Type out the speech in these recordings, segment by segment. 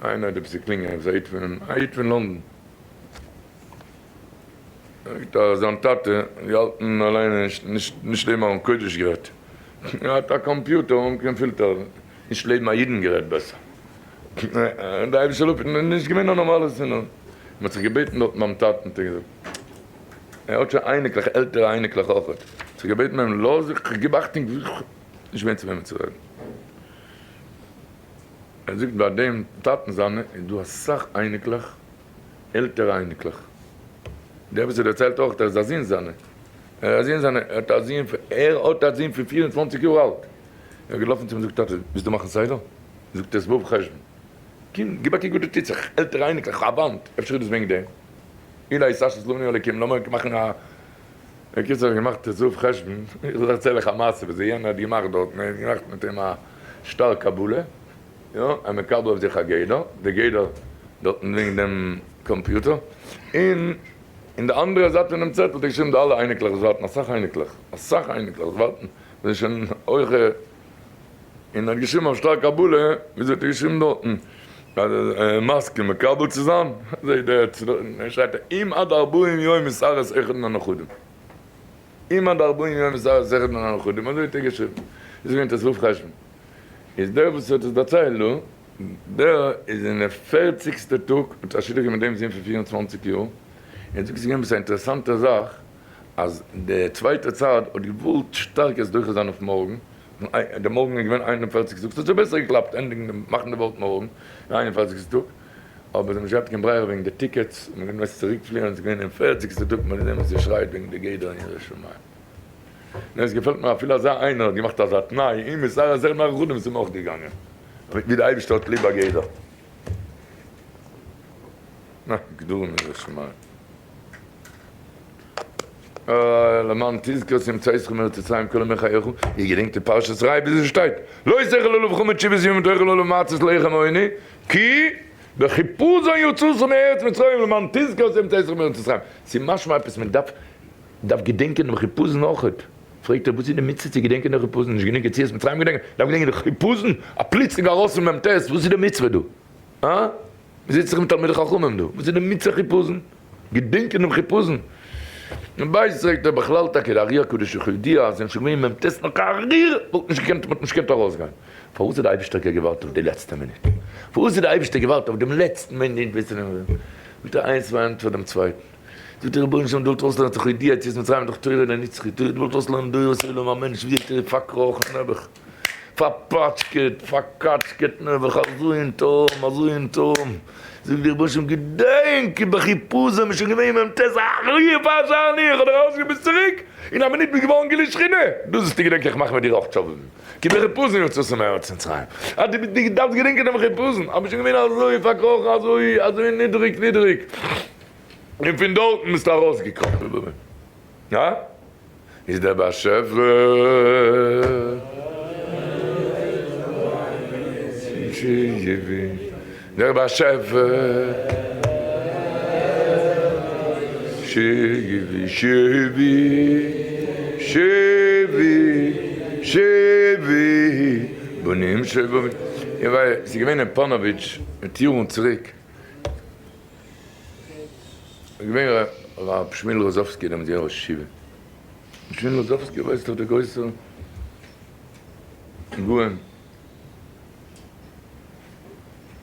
איינער האט עפעס געקלינגען, עפעס א איד פון, א איד פון לונדון. זאגט אז זיין טאטע האט געהאלטן אליין נישט נישט לעבן ארון קודש גערעדט, ער האט א קאמפיוטער אן קיין פילטער, נישט לעבן א אידן גערעדט בעסער. די אייבישטער זאל אפהיטן, נישט געווען א נארמאלע שנאה. מען האט זיך געבעטן דארטן ביים טאטן, האט ער געזאגט, ער האט שוין אייניקלעך, עלטערע אייניקלעך אויכעט, האט זיך געבעטן ביי אים, לאז איך גיב אכטונג, נישט געווען צו וועמען צו רעדן. ער זאגט ביי דעם טאטן זיינע איז דא אסאך אייניקלעך, עלטערע אייניקלעך. דער וואס ער דערציילט אויך ער איז א זון זיינע, ער איז א זון זיינע, ער האט א זון, ער האט א זון פון 24 יאר אלט. ער איז געלאפן צו אים זאגט טאטע ווילסט דא מאכן סדר? זאגט ער ס'וו חשבון. קום גיב א קוק וואס דא טוט זיך, עלטערע אייניקלעך, א וואנט, אפשר איז דאס וועגן דעם. אולי יששת לנו אלוקים, לאמיר מאכן א. בקיצור האט געמאכט ט ז חשבון, איך דערצייל אייך א מעשה וויאזוי יענער האט געמאכט דארטן, ער האט געמאכט מיט אים א שטר קבלה, יא, ער מקבל אויף זיך א גדר, די גדר דארטן וועגן דעם קאמפיוטער, און אין די אנדערע זייט פונעם צעטל האט ער געשריבן די אלע אייניקלעך וואס ווארטן, אסאך אייניקלעך, אסאך אייניקלעך וואס ווארטן, זענען שוין הויכע, און ער האט געשריבן אויף שטר קבלה, וויאזוי האט ער געשריבן דארטן, אז ער איז מסכים מקבל צו זיין, אזוי דער שרייבט ער, אם עד ארבעים יום יתארס אחד מן הנכדים, אם עד ארבעים יום יתארס אחד מן הנכדים, אזוי האט ער געשריבן, דאס איז געווען ט"ו חשון, איז דער וואס האט עס דערציילט דא, דער איז אין די פערציגסטע טאג האט א שידוך מיט דעם זון פון 24 יאר, און זאגט ס'איז געווען עפעס א אינטערעסאנטע זאך, אז די צווייטע צד האט געוואלט שטארק עס דוחה זיין אויף מארגן, די מארגן איז געווען 41 טאג, ס'האט זיך בעסער געקלאפט ענדיגן די מאכן די ווארט מארגן, די 41 טאג, אבער זיי האבן נישט געהאט קיין ברירה וועגן די tickets, און מ'האט געמוזט צוריק פליען, ס'איז געווען אין פערציגסטע טאג, מ'האט געזען ווי זי שרייט וועגן די גדר אין יראת שמים. נו עס געפעלט מיר אפילו אזא איינער האט געמאכט אזא תנאי, אם יסר הזר מהרחודים איז אים אויך געגאנגען, ווי די אייבישטער האט ליב א גדר. נא, גדרים אין יראת שמים. למען תזכור את יום צאתך מארץ מצרים כל ימי חייך, איר געדענקט אין פרשת ראה וויאזוי עס שטייט, לא תאכל עליו חמץ שבעת ימים תאכל עליו מצות לחם עוני, כי בחיפזון יצאת מארץ מצרים למען תזכור את יום צאתך מארץ מצרים, ס'איז משמע עפעס מען דארף דארף געדענקען דעם חיפזון אויכעט, פרעגט ער וואס איז די מצוה צו געדענקען דעם חיפזון, נישט גענוג יציאת מצרים געדענקען, דארף געדענקען די חיפזון, א פלוצלינג ארויס פון מ ט, וואס איז די מצוה דא? הא? מ'זיצט זיך מיט תלמידי חכמים דא, וואס איז די מצוה חיפזון? געדענקען דעם חיפזון. און בית זאגט ער בכלל טאקע די ארי הקדוש איך יודיע אז זענען שוין געווען מ ט נאך א ריר וואלט נישט געקענט מ'האט נישט געקענט ארויסגיין. פארוואס האט די אייבישטער געווארט אויף די לעצטע מינוט? פארוואס האט די אייבישטער געווארט אויף דעם לעצטן מינוט ביז צו דעם זאגט ער איינס פארענטפערט דעם צווייטן. זאגט דער רבונו של עולם דו וואלט אויסלערנען זיך יודיע יציאת מצרים דורך תורה לנצחי דו וואלט אויסלערנען דורות עולם א מענטש ווי האט ער פארקראכן נעבעך. פארפאטשקעט, פארקאטשקעט נעבעך אזוי אין תהום, אזוי אין תהום, זאגט דער רבונו של עולם, געדענק, בחיפזון איז שוין געווען מ ט אחרי פרשני, איך האב דיך ארויסגענומען ביסט צוריק, אין א מינוט ביסט געווארן גילוי שכינה, דאס זאלסטו געדענקען איך מאך מיט דיר אויך תשובה, כי בחיפזון יצאת מארץ מצרים, אז דו ביסט דארפסט געדענקען דעם חיפזון, אז ביסט שוין געווען אזוי פארקראכן, אזוי, אזוי נידריג, נידריג, און פון דארטן ביסטו ארויסגעקראכן. הא? איז דער באשעפער דער באשעפער שהביא שהביא שהביא שהביא בנים שובבים איך ווייס ס'איז געווען אין פאנאוויטש מיט יארן צוריק איז געווען ר' שמואל ראזאווסקי דעמאלטס געווען ראש ישיבה. ר' שמואל ראזאווסקי ווייסט דאך דער גרויסער גאון.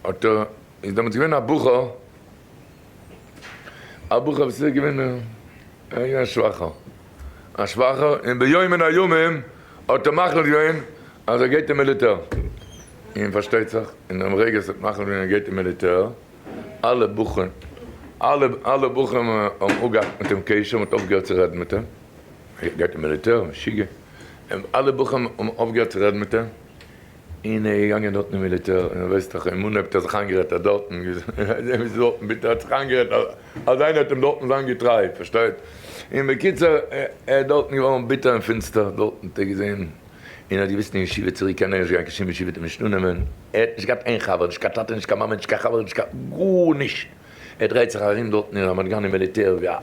האט ער איז דעמאלטס געווען א בחור, א בחור וואס איז געווען ער איז געווען א שוואכער, א שוואכער, און ביום מן הימים האט ער מחליט געווען אז ער גייט אין מיליטער. און פארשטייט זיך אין דעם רגע עס האט מחליט געווען ער גייט אין מיליטער, אלע בחורים, אלע אלע בחורים האבן אפגעהאקט מיט אים קשר, מ'האט אויפגעהערט צו רעדן מיט אים, ער גייט אין מיליטער, משוגע, אלע בחורים האבן אויפגעהערט צו רעדן מיט אים, און ער איז געגאנגען דארטן אין מיליטער, און ווייסט דאך, אין אנהויב האט ער זיך איינגערעדט אז דארטן, דארטן ביטע, ער האט זיך איינגערעדט אז איינער האט אים דארטן זיין געטריי, פארשטייט, און בקיצור, ער איז דארטן געווארן ביטער און פינסטער, דארטן האט ער געזען. און האט געוויסט אין ישיבה צוריק קען ער נישט גיין קיין שום ישיבה וועט אים נישט אננעמען, ער האט נישט געהאט איין חבר, נישט קיין טאטע נישט קיין מאמע נישט קיין חבר נישט קיין גארנישט, ער דרייט זיך ארום דארטן אין רמת גן אין מיליטער ווי א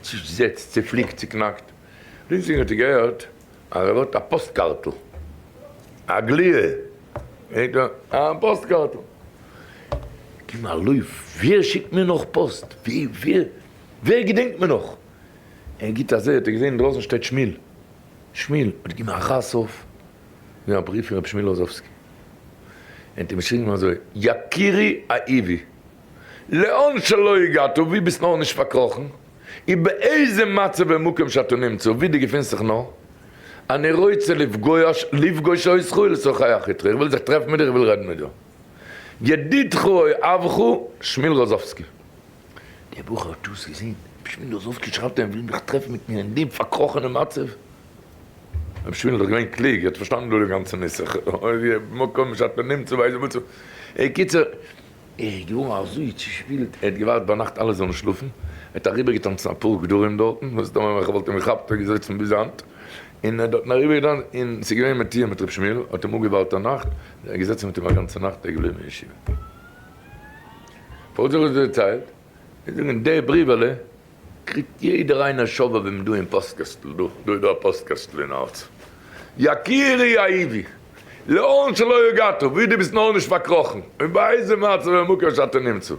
צוזעצט צופליקט צוקנאקט, פלוצלינג האט ער געהערט אז ער האט א פאסט קארטל, א גליה. א פאסט קארטל. גיב מיר א לויף, ווער שיקט מיר נאך פאסט? ווער ווער געדענקט מיר נאך? ער גיט א זעה האט ער געזעהן אינדרויסן שטייט שמואל, שמואל האט געגעבן א רייס אויף, געווען א בריוו פון רבי שמואל לאזאווסקי, ער האט אים געשריבן אזוי, יקירי אהובי, לאן שלא הגעת, ווי ביסט נאר נישט פארקראכן, ובאיזה מצב ומקום שאתה נמצא, ווי דו געפינסט זיך נאר, אני רוצה לפגוש לפגוש אותך ולשוחח איתך, איך וויל זיך טרעפן מיט דיר, איך וויל רעדן מיט דיר. ידידך אוהבך שמואל ראזאווסקי. דער בחור האט דאס געזען, רבי שמואל ראזאווסקי שרייבט אים, ער וויל מיך טרעפן מיט מיר אין דעם פארקראכענעם מצב. רבי שמואל איז דאך געווען קלוג, ער האט פארשטאנען דא די גאנצע נוסח, מקום שאתה נמצא באיזה מצב. בקיצור, ער איז געווארן אזוי צושפילט, ער האט געווארט ביינאכט אלע זאלן שלאפן, ער האט אריבערגעטאנצן אפאר גדרים דארטן, וואס טאמער איך וואלט אים געכאפט וואלט ער געזעצן ביז היינט, און ער האט דארטן אריבערגעטאנצן, און ס'איז געווען מיט איהם מיט רבי שמואל, האט אים אפגעווארט א נאכט, ער איז געזעצן מיט אים א גאנצע נאכט, ער איז געבליבן אין ישיבה. פארוואס האב איך דאס דערציילט? זיי זאגן די בריוועלע קריגט יעדער איינער שובבים דא אין פאסט קעסטל דא, דא איז דא א פאסט קעסטל אין הארץ. יקירי אהובי, לאן שלא הגעת, ווי דו ביסט נאר נישט פארקראכן, און באיזה מצב ומקום שאתה נמצא,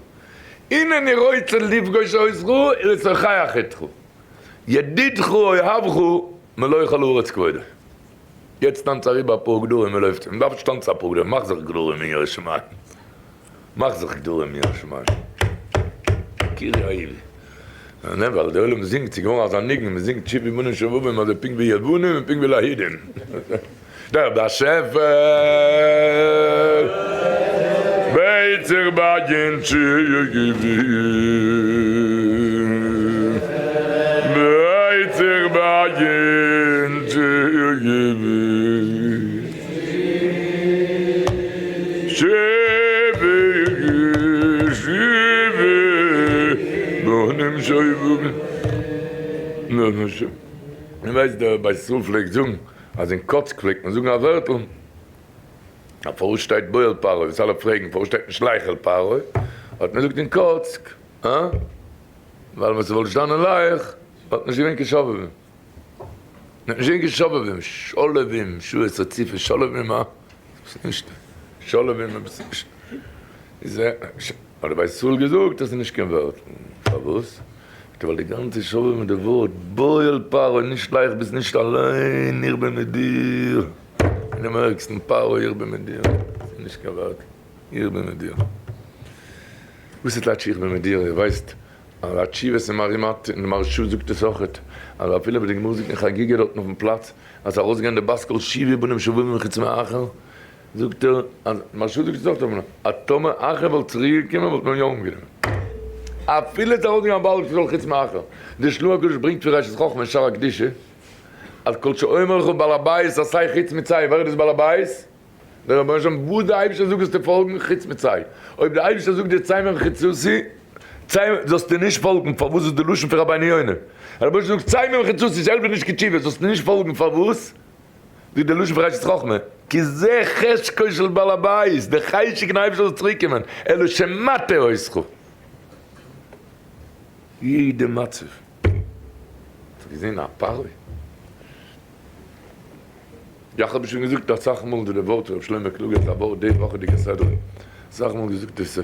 הנני רוצה לפגוש אותך ולשוחח איתך, ידידך אוהבך מלא כל הארץ כבודו. יעצט טאנץ אריבער אפאר גדרים און לויפט, מ'דארף נישט טאנצן אפאר גדרים, מאך זיך גדרים אין יראת שמים, מאך זיך גדרים אין יראת שמים. יקירי אהובי. נע ווייל די עולם זינגט, ס'איז געווארן אזא ניגון, מ'זינגט שובו בנים שובבים אזוי פונקט ווי יוונים און פונקט ווי להידים. דער באשעפער בעט זיך ביי אונז שובו, בעט זיך ביי אונז שובו, שובו שובו בנים שובבים. און ווייסט דער בית ישראל פלעגט זאגן אז אין קאצק פלעגט מען זאגן א ווערטל אז פארוואס שטייט בא אל פרעה וואס אלע פרעגן פארוואס שטייט נישט לך אל פרעה האט מען געזאגט אין קאצק אה ווייל ווען ס'וואלט געשטאנען לך וואלט נישט געווען קיין שובבים נישט געווען קיין שובבים שולבים שעות רציפות שולבים אה נישט שולבים עפעס נישט איז האט דער בית ישראל געזאגט אז ס'איז נישט קיין ווערטל. פארוואס? זאגט ער ווייל די גאנצע שובבים איז די ווארט בא אל פרעה נישט לייכט ביסט נישט אליין איך בין מיט דיר אינעם ערגסטן פרעה איך בין מיט דיר ס'איז נישט קיין ווערטל איך בין מיט דיר. וואס איז טייטש איך בין מיט דיר? איר ווייסט אז א תשובה איז מרימת און די מהרשא זאגט עס אויכעט אז אפילו ווי די גמרא זאגט אין חגיגה דארטן אויפן פלאץ אז ארויסגיין די בת קול שובו בנים שובבים חוץ מאחר זאגט ער אז מהרשא זאגט עס אויך אויף אז טאמער אחר וואלט צוריק געקומען וואלט מען יא אנגענומען אפילו איז ארויסגעגאנגען בעל ישראל חוץ מאחר. די של"ה הקדוש ברענגט פון ראשית חכמה אין שער הקדושה אז כל שאומר לך בעל הבית עשה חוץ מצא ווער איז דאס בעל הבית? דער רבונו של עולם וואס די אייבערשטער זאגט זאלסטו פאלגן חוץ מצא אויב די אייבערשטער זאגט דיר צא ממחיצתי צא זאלסטו נישט פאלגן פארוואס איז די לשון פון רבינו יונה רבונו של עולם זאגט צא ממחיצתי ס'העלפט דיר נישט קיין תשובה זאלסטו נישט פאלגן פארוואס זאגט דער לשון פון ראשית חכמה, כי זה חשקו של בעל הבית, דער חשק אין אייבערשטער זאל צוריק קומען, אלא שמטעה אותך. יעדע מצב. האסט געזען א פרעה? יאך האב שוין געזאגט אסאך מאל די ווארט ר' שלמה קלוגער איז א ווארט די וואכעדיגע סדרה, אסאך מאל געזאגט עס, יא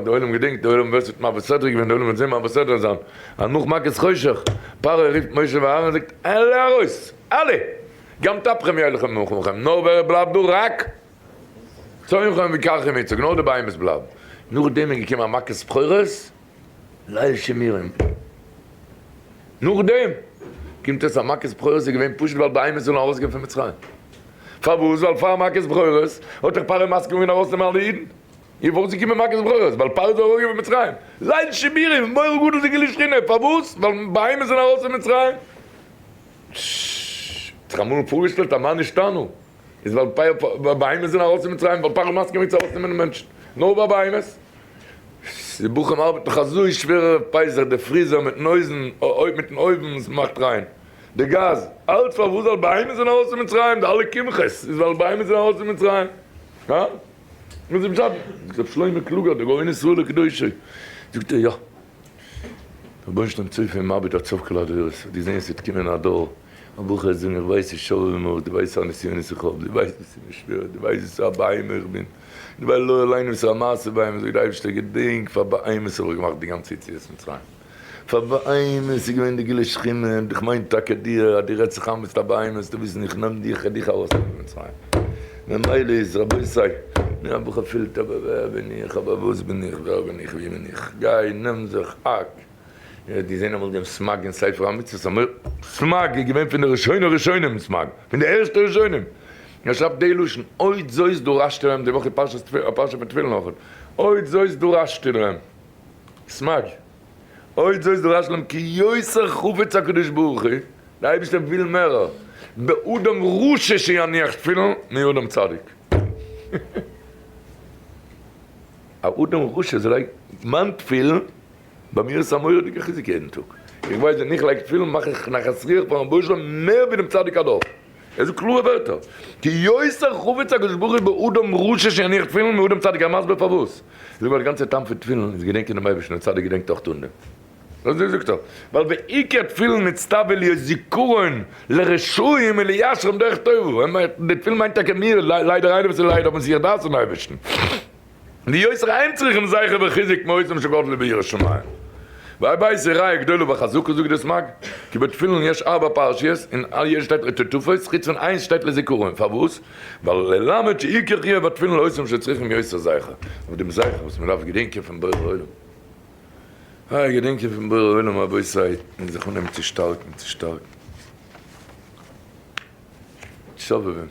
די עולם געדענקט, די עולם ווער ס'האט מעביר סדרה געווען, די עולם וועט זען מעביר סדרה זיין, אז נאך מכת חושך, פרעה רופט משה ואהרן און זאגט, אלע ארויס! אלע! גם טפכם ילכו ממכם, נאר ווער בלייבט דא? רק צאנכם ובקרכם יצג, נאר די בהמות בלייבן. נאכדעם איז געקומען א מכת בכורות, ליל שימורים. נאכדעם קומט אויס אז מכת בכורות איז געווען פשוט ווייל בהמות זאלן ארויסגיין פון מצרים. פארוואס? ווייל פאר מכת בכורות האט דאך פרעה מסכים געווען ארויסנעמען אלע אידן. און פארוואס איז געקומען מכת בכורות? ווייל פרעה זאל ארויסגיין פון מצרים. ליל שימורים, מורא גדול זה גילוי שכינה. פארוואס? ווייל בהמות זענען ארויס פון מצרים. האט זיך אמאל פארגעשטעלט א מה נשתנו? איז ווייל בהמות זענען ארויס פון מצרים ווייל פרעה מסכים געווען צו ארויסנעמען די מענטשן נאר ביי בהמות? די בחורים ארבעטן דאך אזוי שווער ערב פסח די פריזער מיטן אויזן מיטן אויוון עס מאכט ריין די גאז אלץ פארוואס ווייל בהמות זענען ארויס פון מצרים די אלע קמחות איז ווייל בהמות זענען ארויס פון מצרים הא? וואס איז פשט? זאגט רבי שלמה קלוגער די גאון ישראל וקדושו זאגט ער יא רבונו של עולם צופה ומביט עד סוף כל הדורות, האט געזען עס וועט קומען א דור. א בחור וועט זאגן איך ווייס ס'איז שובבים אויך, דו ווייסט וואס א נסיונות איך האב, דו ווייסט וואס איז מיר שווער, דו ווייסט וואס א בהמה איך בין, דו ווייסט לא עלינו וואס א מעשה בהמה, זאגט דער אייבערשטער געדענק פאר בהמות האב איך געמאכט די גאנצע יציאת מצרים, פאר בהמות איז געווען די גאולה שכינה, און איך מיין טאקע דיר, אז דו רעדסט זיך איין ביסט א בהמה זאלסטו וויסן איך נעם דיך איך דיך ארויס פון מצרים, ממילא איז רבותי, מיר א בחור פילט אבער ווער בין איך, אבער וואס בין איך, ווער בין איך, ווי בין איך, גיי נעם זיך האק. איר האט געזען אמאל דעם סמג אין ספר המצוות? אמאל סמג איז געווען פון די ראשוני ראשונים סמג, פון די ערשטע ראשונים, ער שרייבט די לשון עוד זאת דרשתי להם, די וואך איז פרשת תפילין, א פרשה פון תפילין אויך, עוד זאת דרשתי להם, סמג, עוד זאת דרשתי להם כי יותר חפץ הקדוש ברוך הוא, די אייבערשטער וויל מערער, באדם רשע שיניח תפילין מאדם צדיק. א אדם רשע זאל לייגן מיין תפילין ביי מיר איז עס א מורא'דיגע חיזוק יעדן טאג, איך ווייס ווען איך לייג תפילין מאך איך נחת רוח פארן רבונו של עולם מער ווי דעם צדיק הדור, ער זאגט קלארע ווערטער, כי יותר חפץ הקדוש ברוך הוא באדם רשע שיניח תפילין מאדם צדיק, ער מסביר פארוואס, זאג ווייל די גאנצע טעם פון תפילין איז געדענקען דעם אייבערשטן, דער צדיק געדענקט אויך אן דעם, אזוי זאגט ער, ווייל ועיקר תפילין נצטווה להיות זיכרון לרשעים וליישרם דרך טובה, די תפילין מיינט טאקע מיר, ליידער איינער וואס איז ליידער האבן זיך דעת צום אייבערשטן. ויותר אין צריכים זכר וחיזוק מעוזם שגדלו ביראת שמים. והבית היא ראיה גדולה וחזקה זאגט די סמג, כי בתפילין יש ארבע פרשיות אין על יעדע שטייט לטוטפות חוץ פון איינס שטייט לזיכרון, פארוואס? ווייל ללמד שעיקר חיוב התפילין לעושים שצריכים יותר זכר, אויף דעם זכר וואס מען דארף געדענקען פון בורא עולם. איי געדענקען פון בורא עולם רבותי און זיך אנהייבן צו שטארקן צו שטארקן. שובבים.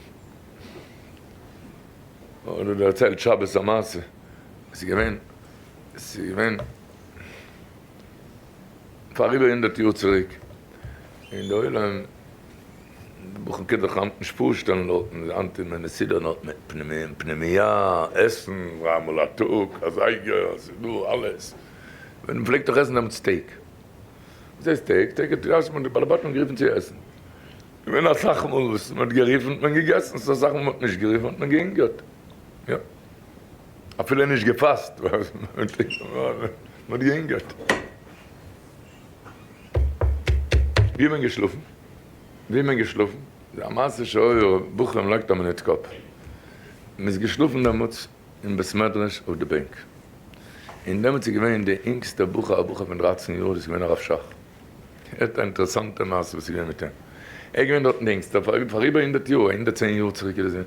האט ער דערציילט שבת א מעשה, עס איז געווען, עס איז געווען פאר איבער הונדערט יאר צוריק, און די עולם, די בחורים קען זיך היינט נישט פארשטעלן דארטן, היינט איז מען מסודר דארט מיט פנימייה, עסן דריי מאל א טאג, א זייגער, עס איז דא אלעס, ווען מען פלעגט דאך עסן דעמאלטס steak, וואס הייסט steak? Steak האט די בעלי בתים גערופן צו עסן. געווען אסאך מאל וואס מען האט גערופן האט מען געגעסן, ס'איז אסאך מאל מען האט נישט גערופן האט מען געהונגערט, יא, אפילו נישט געפאסט, מען האט געהונגערט. ווי האט מען געשלאפן? ווי האט מען געשלאפן? ס'איז א מעשה שהיה, בחורים לייגט א מינוט קאפ, מען איז געשלאפן דעמאלטס אין בית מדרש אויף די בענק, און דעמאלטס איז געווען די אינגסטע בחור א בחור פון דרייצן יאר, דאס איז געווען הרב שך. הערט א אינטערעסאנטע מעשה וואס איז געווען מיט אים. ער איז געווען דארטן די אינגסטער פאר איבער הונדערט יאר, 110 יאר צוריק איז עס געווען,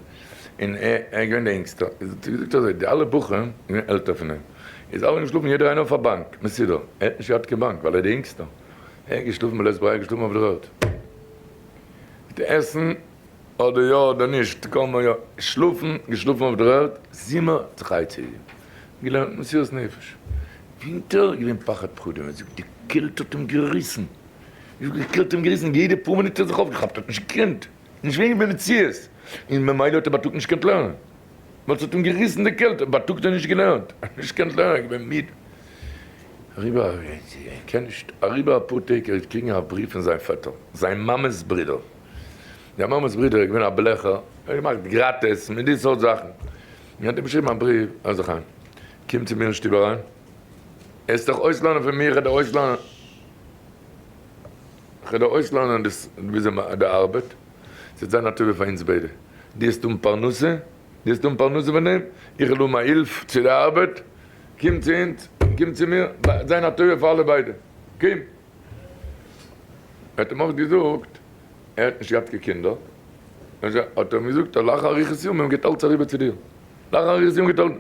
און ער איז געווען די אינגסטער. איז האט ער געזאגט אזוי, די אלע בחורים זענען געווען עלטער פון אים, איז אלע געשלאפן יעדער איינער אויף א באנק, מסודר. ער האט נישט געהאט קיין באנק ווייל ער איז די אינגסטער. ער איז געשלאפן בלית ברירה, געשלאפן אויף דער ערד. מיט עסן אדער יא אדער נישט, קוים יא שלאפן, געשלאפן אויף דער ערד, זומער האט זיך עצה געגעבן, געלערנט מסירות נפש. ווינטער איז געווען פחד פחדים, ער זאגט די קעלט האט אים געריסן, די קעלט האט אים געריסן, יעדע פאר מינוט האט ער זיך אויפגעכאפט, ער האט נישט געקענט, נישט געווען במציאות, און ממילא האט ער בייטאג נישט געקענט לערנען, ווייל ס'האט אים געריסן די קעלט, בייטאג האט ער נישט געלערנט, ער האט נישט געקענט לערנען, ער איז געווען מיד. אריבער א קען נישט, אריבער אפאר טעג ער האט געקריגן א בריוו פון זיין פעטער, זיין מאמע'ס ברודער, זיין מאמע'ס ברודער איז געווען א בלעכער, ער האט געמאכט גראטעס מיט די סארט זאכן, און האט אים געשריבן א בריוו, הער זיך איין, קום צו מיר אין שטוב אריין, עסט דיך אויסלערנען פון מיר, איך וועל דיר אויסלערנען, איך וועל דיר אויסלערנען דאס וויאזוי די ארבעט, ס'וועט זיין א טובה פאר אונז ביידע, דו וועסט האבן פרנסה, דו וועסט האבן פרנסה פון דעם, איך וועל האבן א הילף צו די ארבעט, קום צו אונז, קום צו מיר, וועט זיין א טובה פאר אלע ביידע, קום. ער האט אים אויך געזאגט, ער האט נישט געהאט קיין קינדער, האט ער אים געזאגט, לאחר אריכות ימים גייט אלץ אריבער צו דיר, לאחר אריכות ימים גייט אלץ,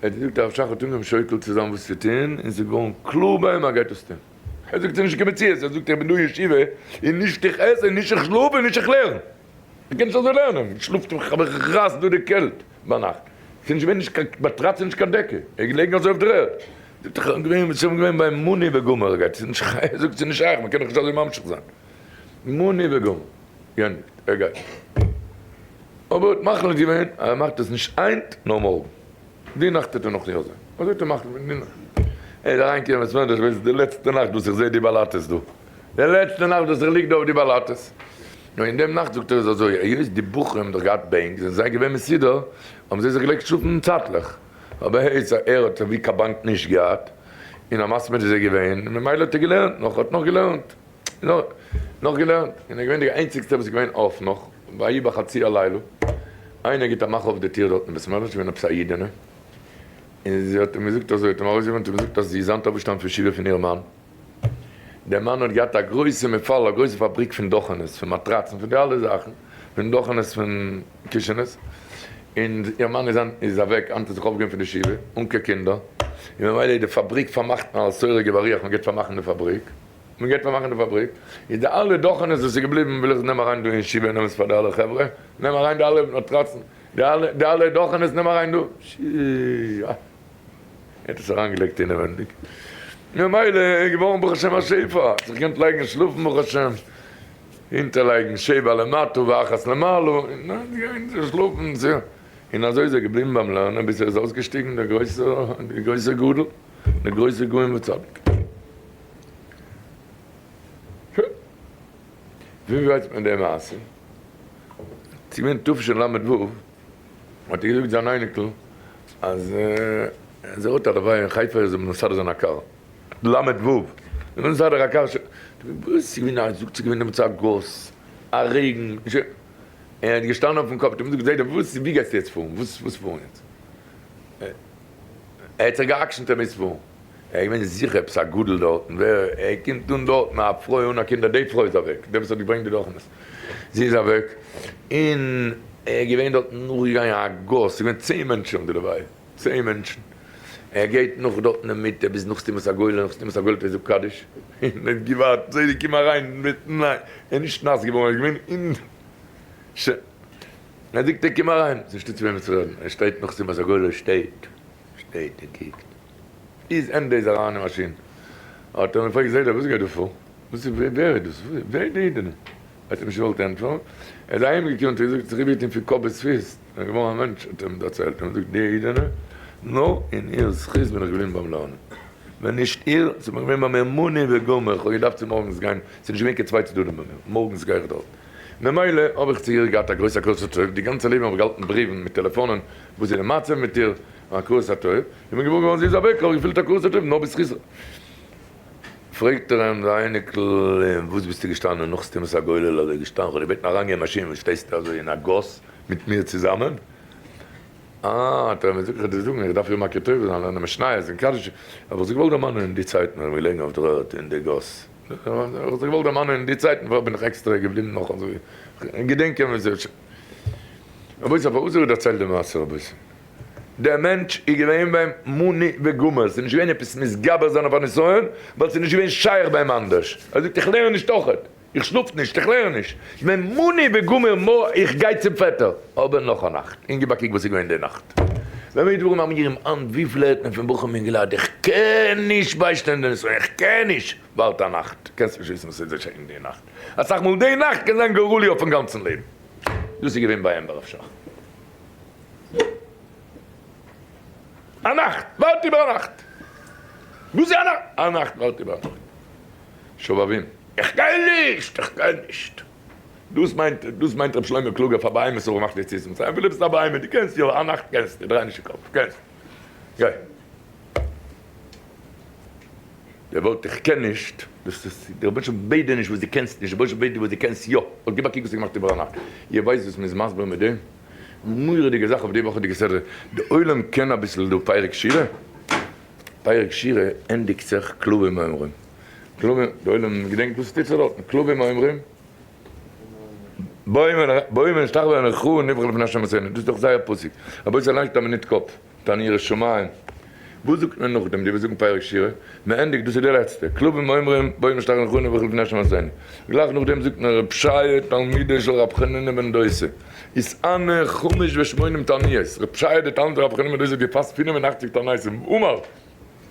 ער האט געזאגט הרב שך האט אנגעהויבן שוקל צו זיין וואס צו טון, און ס'איז געווארן קלאר ביי אים אז ער גייט עס טון, ער זאגט ס'איז נישט קיין מציאות, ער זאגט איך בין דא אין ישיבה און נישט איך עס און נישט איך שלאף און נישט איך לערן, איך קען נישט אזוי לערנען, איך שלאף איך רייס דא די קעלט ביינאכט, ס'איז נישט געווען נישט קיין מאטראץ און נישט קיין דעקע, ער איז געלעגן אזוי אויף דער ערד, זאגט איך בין געווען ביי מוני וגומר, ער גייט, ער זאגט ס'איז נישט שייך, מ'קען דאך נישט אזוי ממשיך זיין. מני וגומר. גענדיגט. ער גייט. אבער האט מחליט געווען אז ער מאכט עס נישט היינט נאר מארגן. די נאכט וועט ער נאך יא זיין. אזוי האט ער מחליט געווען די נאכט. ער איז אריינגעקומען אין בית מדרש ווייסט די לעצטע נאכט וואס איך זעה די באלאטעס דא. די לעצטע נאכט וואס איך ליג דא אויף די באלאטעס. נו אין דעם נאכט זאגט ער איז אזוי היות די בחורים האבן דאך געהאט בענק זענען זיי געווען מסודר האבן זיי זיך געלייגט שלאפן צייטליך. אבער היות ער האט ווי קיין באנק נישט געהאט און א מסמיד איז ער געווען ממילא האט ער געלערנט נאך האט נאך געלערנט. נאך געלערנט, און ער איז געווען דער איינציגסטער וואס איז געווען אויף נאך, ויהי בחצי הלילה, איינער גיט א מאך אויף די טיר דארט אין בית מדרש, געווען עפעס א אידענע, און זי האט אים געזאגט אזוי, האט אים ארויסגעברענגט און געזאגט אז זי איז היינט אויפגעשטאנען פון שבעה פון איר מאן, דער מאן האט געהאט א גרויסע מפעל, א גרויסע פאבריק פון דאכענעס, פון מאטראצן, פון די אלע זאכן, פון דאכענעס, פון קישענעס, און איר מאן איז איז אוועק, היינט האט זיך אויפגעהויבן פון די שבעה, אן קיין קינדער, און ממילא איז די פאבריק פארמאכט און אלס סורג ובריח, מען גייט פארמאכן די פאבריק, מען גייט פארמאכן די פאבריק, איז די אלע דאכענעס וואס איז געבליבן וויל איך נעם אריין דא אין שבעה, נעם עס פאר די אלע חברה, נעם אריין די אלע מאטראצן, די אלע די אלע דאכענעס נעם אריין דא, שי. ער האט עס אריינגעלייגט אינעווענדיג, ממילא איז געווארן ברוך השם א שפע, האט זיך געקענט לייגן שלאפן ברוך השם, אונטערלייגן שבע למטה ואחת למעלה, און שלאפן, און אזוי איז ער געבליבן ביים לערנען ביז ער איז אויסגעשטיגן דער גרויסער דער גרויסער גדול, דער גרויסער גאון וצדיק. ווי ווייסט מען די מעשה? ס'איז געווען תשל"ו. האט ער געזאגט זיין אייניקל אז אז ער האט א לוויה אין חיפה ער זאל מסדר זיין א קאר, ל ו, איז מסדר א קאר, וואס איז געווען א זאגט ס'איז געווען דעמאלטס א גאס, א רעגן, ער האט געשטאנען אויפן קאפ, האט אים געזאגט זיידע וואס ווי גייסטו יעצט פארן, וואס וואס פארן יעצט, ער האט זיך גע'עקשנ'ט ער מוז פארן, ער איז געווען זיכער עפעס א גדול דארטן, ווער ער קומט אן דארטן א פרוי אן א קינדער, די פרוי איז אוועק, די וואס האט געברענגט די דאכענעס, זי איז אוועק, און ער איז געווען דארטן נאכגעגאנגען א גאס, ס'איז געווען צען מענטשן אויף די לוויה, צען מענטשן, ער גייט נאך דארטן אינמיטן ביז נאך סתימת הגולל, נאך סתימת הגולל האט ער געזאגט קדיש, און ער האט געווארט, זיידי קום אריין, מיט ניין, ער איז נישט נאס געווארן, ער איז געווען אין ש, ער זאגט ער קום אריין, ס'איז נישטא צו וועמען צו רעדן, ער שטייט נאך סתימת הגולל, ער שטייט, שטייט און קוקט. איז ענדע איז אריין אין מאשין האט ער אים געפרעגט זיידע וואס גייט דא פאר? וואס איז ווער איז דאס? ווער איז די אידענע? האט ער נישט געוואלט ענטפערן, ער איז אהיים געקומען האט ער געזאגט זיך איבערגעטון פון קאפ ביז פיס, ער איז געווארן א מענטש האט ער אים דערציילט, האט אים געזאגט די אידענע נאר אין איר זכות בין איך געבליבן ביים לערנען, ווען נישט איר ס'וואלט געווען ביי מיר מני וגומר, איך האב געדארפט צו מארגנס גיין, ס'איז נישט געווען קיין צוויי צדדים ביי מיר, מארגנס גיי איך דארט, ממילא האב איך צו איר געהאט א גרויסע הכרת הטוב, די גאנצע לעבן האב איך געהאלטן בריוון מיט טעלעפאנען וואס איז די מצב מיט איר, הכרת הטוב, איך בין געוואר געווארן זי איז אוועק, האב איך געפילט הכרת הטוב נאר בזכות. פרעגט ער אים די אייניקל, און וואס ביסטו געשטאנען נאך סתימת הגולל אזוי געשטאנען, כ'האב דיר געבעטן אריינגיין אין מאשין, וואס שטייסטו אזוי אין א גאס מיט מיר צוזאמען? אה, האט ער אים געזאגט, איך וועל דיר זאגן, איך דארף איר מכיר טובה זיין, לערנען משניות און קדיש, האב איך זיך געוואלט דערמאנען אין די צייטן ווען מיר געלעגן אויף דער ערד אין די גאס, האב איך זיך געוואלט דערמאנען אין די צייטן וואס בין איך עקסטערע געבליבן נאך אזוי געדענקען ווי אזוי. רבותי, פארוואס זאל איך דערציילן די מעשה רבותי? דער מענטש איז געווען ביים מני וגומר, ס'איז נישט געווען עפעס מתגבר זיין אויף א נסיון, ווייל ס'איז נישט געווען שייך ביי אים אנדערש. ער זאגט איך לערן נישט אויכעט, איך שלאף נישט, איך לערן נישט, איך בין מני וגומר מא איך גיי צום פעטער, אבער נאך א נאכט, און גיב א קוק וואס איז געווען די נאכט. במה דברים אמורים היינט וויפיל הערט מען פון בחורים אינגעלייט איך קען נישט ביישטיין די נסיון, איך קען נישט, ווארט א נאכט, קענסט נישט וויסן וואס איז געשען די נאכט, אסאך מאל די נאכט קען זיין גורלי אויפן גאנצן לעבן. דאס איז געווען ביי אים ברב שך. א נאכט! ווארט איבער א נאכט! וואס איז א נאכט? א נאכט! ווארט איבער א נאכט! שובבים! איך גיי נישט! איך גיי נישט! דאס מיינט, דאס מיינט ר' שלמה קלוגער פאר בהמות האב געמאכט יציאת מצרים, אפילו ביסט א בהמה, דו קענסט יא, א נאכט קענסטו, דריי נישט די קאפ, קענסט, גיי. דער ווארט איך קען נישט, דאס איז, דער רבונו של עולם בעט דיר נישט וואס דו קענסט נישט, דער רבונו של עולם בעט דיר וואס דו קענסט יא, אט גיב א קוק וואס האט געמאכט איבער א נאכט, איר ווייסט וואס מען איז מסביר מיט דעם? מורא'דיגע זאך אויף די וואכעדיגע סדרה, די עולם קען אביסל דא פרק שירה? פרק שירה ענדיגט זיך כלבים אומרים, כלבים, די עולם געדענקט וואס טוט זיך דארטן, כלבים אומרים, בואו ונשתחווה ונכרעה ונבכה לפני השם עשינו, דאס איז דאך זייער פסוק, רבותי לייגט א מינוט קאפ. דיין יראת שמים. וואס זאגט מען נאכדעם די וואס זאגן פרק שירה? מען ענדיגט דאס איז די לעצטע, כלבים אומרים בואו נשתחוה ונכרעה ונבכה לפני השם עשינו. גלייך נאכדעם זאגט מען ר' שייע תלמידו של ר' חנינא בן דוסא התענה חמש ושמונים תעניות, ר' שייע דער תלמיד ר' חנינא בן דוסא האט געפאסט 85 תעניתים, אמר, אויף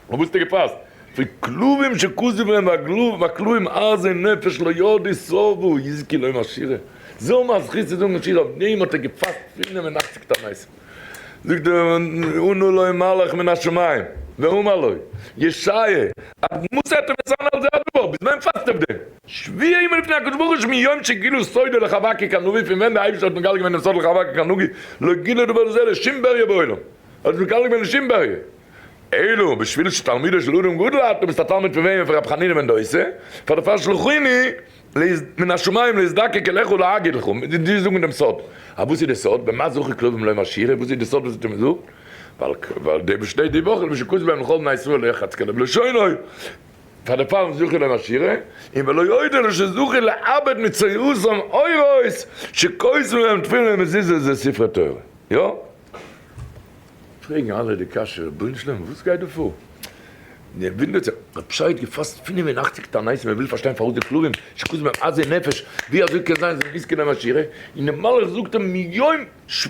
וואס האט ער געפאסט? פון כלבים שכזו בהם והכלבים עזי נפש לא ידעו שבעו יזכו לומר שירה, זיי האבן א זכות צו זאגן שירה, אויף דעם האט ער געפאסט 85 תעניתים. זאגט ער, ענה לו מלאך מן השמים, ואמר לו, ישעיה, עד מתי אתה מתענה על זה הדבר, ביז ווען פאסט אויף דעם? שבועה עמו לפני הקדוש ברוך הוא שמיום שגילו סודו לחבקוק הנביא, פון ווען דער אייבערשטער האט מגלה געווען דעם סוד לחבקוק הנביא, לא גילה דבר זה לשום בריה בעולם, ער האט נישט מגלה געווען לשום בריה. אלא בשביל שתלמידו של אדם גדול את, דו ביסט א תלמיד פון וועמען? פון רבי חנינא בן דוסא, פאר דערפאר שלחוני מן השמים להזדקק אליך ולהגיד לך, דיר זאגן דעם סוד. א וואס איז די סוד? במה זכו כלבים לומר שירה, וואס איז די סוד וואס האט אים געזאגט? ווייל די וואס שטייט די וואך לפי שכתוב בהם לכל בני ישראל לא יחרץ כלב לשונו, פאר דערפאר זכו לומר שירה, און ולא עוד אלא שזכו לאבד מצואתם אורות שכותבים בהם תפילין ומזוזות זה ספרי תורה. יא? פרעגן אלע די קשיא, רבונו של עולם וואס גייט דא פאר? מען וואונדערט זיך, רב שי האט געפאסט 85 תעניתים, מען וויל פארשטיין פארוואס די כלבים שכותבים בהם עזי נפש, ווי אזוי קען זיין זיי זענען יזכו לומר שירה, און דער מלאך זאגט אים מיום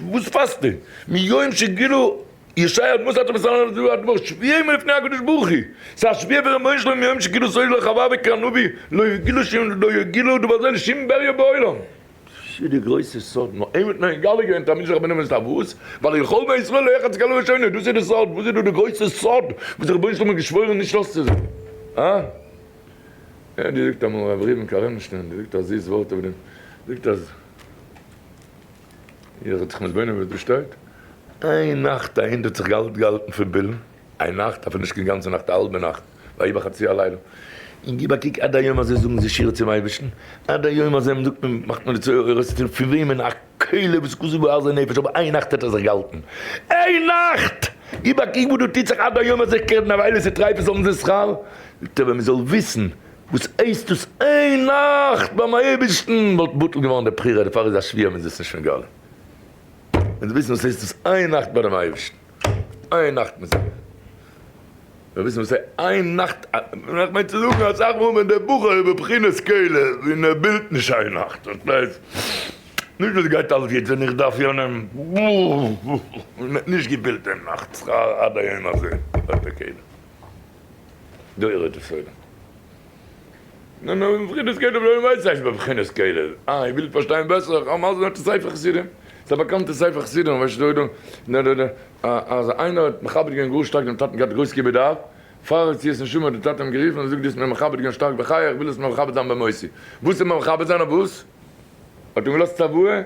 וואס פאסטו? מיום שגילו ישעי' אדמות אתה מסנן על זו האדמו"ר שביעי מלפני הקדוש ברוך הוא, ס'איז א שביעה פון רבונו של עולם מיום שגילו סוד לחווה וכנביא לא יגילו שום לא יגילו דבר זה לשום בריה בעולם. דאס איז די גרויסע סוד, נאר אים האט מען מגלה געווען תלמיד של רבינו בן פארוואס? ווייל לכל בני ישראל לא יחרץ כלב לשונו, דאס איז די סוד, וואס איז דא די גרויסע סוד וואס דער רבונו של עולם האט געשוואוירן נישט אויסצוזאגן? הא? ער האט געזאגט אמאל רב ראובן קארענשטיין האט געזאגט א זיס ווארט אויף דעם, זאגט אז איר האט זיך מתבונן וואס דא שטייט? איין נאכט א הונט האט זיך געהאלט געהאלטן פון בילן, איין נאכט, אפילו נישט קיין גאנצע נאכט, א האלבע נאכט, ויהי בחצי הלילה, און גיב א קוק עד היום הזה זאגן זיי שירה צום אייבערשטן, עד היום הזה זאגט מען, מאכט מען די צואה אורות צו פון וועמען א כלב וואס כזו בעזי נפש, אבער איין נאכט האט ער זיך געהאלטן, איין נאכט! גיב א קוק וואס דא טוט זיך עד היום הזה קרן נבילות וטריפות האבן זיי שכר, זאגט ער ווען מען זאל וויסן וואס הייסט דאס איין נאכט ביים אייבערשטן וואלט בטל געווארן די בחירה, דערפאר איז א שבועה מען איז עס נישט מגלה, מען זאל וויסן וואס הייסט דאס איין נאכט ביי דעם אייבערשטן, איין נאכט מען זאל וויסן וואס הייסט איין נאכט, איך מיין צו זאגן אסאך מאל ווען דער בחור איז בבחינת כלב און ער בילט נישט איין נאכט, פארשטייסט? נישט וואס גייט אלס גוט ווען איך דארף יענעם, און האט נישט געבילט דעם נאכט שכר עד היום הזה, האט ער כלב. דורות עולם. נו נו, בבחינת כלב לא ווייס איך בבחינת כלב. אה, איר ווילט פארשטיין בעסער? איך אמאל זענט ספר חסידים. ס'איז א באקאנטע ספר חסידים, ווייסט דא דא דא דא אז איינער האט מכבד געווען גאר שטארק דעם טאטן געהאט גרויס כיבוד אב, פאר יציאת נשמה האט די טאטע אים גערופן און געזאגט דו האסט מיר מכבד געווען שטארק בחיי איך וויל עס מיר מכבד זיין במותי. וואס איז מיר מכבד זיין אויף וואס? האט אים געלאזט צוואה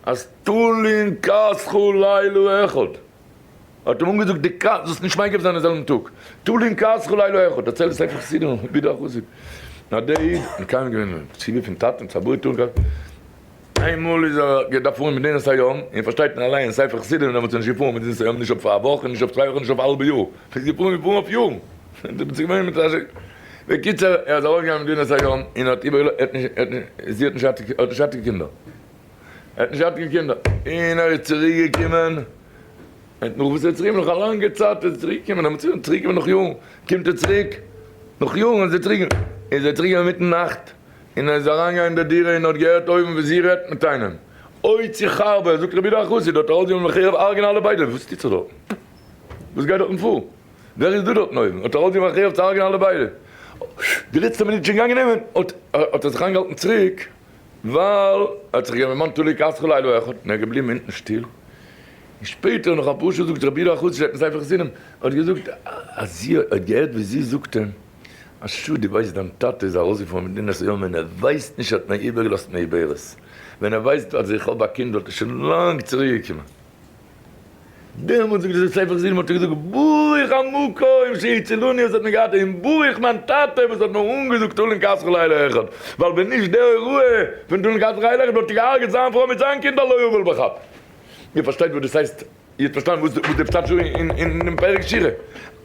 אז תלין כסכו לילה אחד. האט אים אנגעזאגט די קאץ זאלסט נישט מייקב זיין אין זעלבן טאג, תלין כעסך לילה אחד, דערציילט די ספר חסידים רבי דער חסיד, נאר דער איד האט מקיים געווען די ציווי פון טאטן צוואה תלין כעסך, איינמאל איז ער געדארפט פארן מדינת הים, און פארשטייט מען אליין ספר חסידים דעמאלטס איז נישט געפארן מדינת הים נישט אויף א וואך און נישט אויף צוויי וואכן נישט אויף א האלבע יאר, איז געפארן געפארן אויף יארן, בקיצור ער איז ארויס געגאנגען מדינת הים און האט איבער האט נישט זי האט נישט האט נישט געהאט קיין קינדער. ער האט נישט געהאט קיין קינדער, און ער איז צוריק געקומען, און נאך וואס ער איז צוריק נאך א לאנגע צייט איז ער צוריק געקומען, ער איז צוריק געקומען נאך יארן, קומט ער צוריק, נאך יארן איז ער צוריק געקומען, איז ער צוריק געקומען אינמיטן נאכט, און ער איז אריין געגאנגען אין די דירה און האט געהערט אויבן ווי זי רעדט מיט איינעם, אוי צו חרבה, זאגט רבי יהודה החסיד, האט ער ארויסגענומען חרב הרג'ענען אלע ביידע, וואס טוט זיך דארטן? וואס גייט דארטן פאר? ווער איז דא דארטן אויבן? האט ער ארויסגענומען חרב צו הרג'ענען אלע ביידע, די לעצטע מינוט שוין געגאנגען נעמען, האט ער זיך איינגעהאלטן צוריק, ווייל ער האט זיך געווען תלוי כעסך לילה אחד און ער איז געבליבן אונטן שטיל, און שפעטער נאך אפאר שעה זאגט רבי יודא החסיד שטייט אין ספר חסידים האט געזאגט אז זי האט געהערט ווי זי זאגט אים א שאד דו ווייסט דיין טאטע איז ארויסגעפארן ממדינת הים ווען ער ווייסט נישט האט מען איבערגעלאזט מעוברת ווען ער ווייסט אז איך האב א קינד וואלט ער שוין לאנג צוריק געקומען. דעמאלטס זאגט דער ספר חסידים האט ער געזאגט ברוך המקום שהצילני וואס האט מיר געראטעוועט און ברוך מיין טאטע וואס האט מיר אנגעזאגט תלין כעסך לילה אחד ווייל ווען נישט די הוראה פון תלין כעסך לילה אחד וואלט ער געהארגעט זיין פרוי מיט זיין קינד על לא עוול בכפו. איר פארשטייט וואס דאס הייסט? איר האט פארשטאנען וואס די פשט איז אינעם פרק שירה?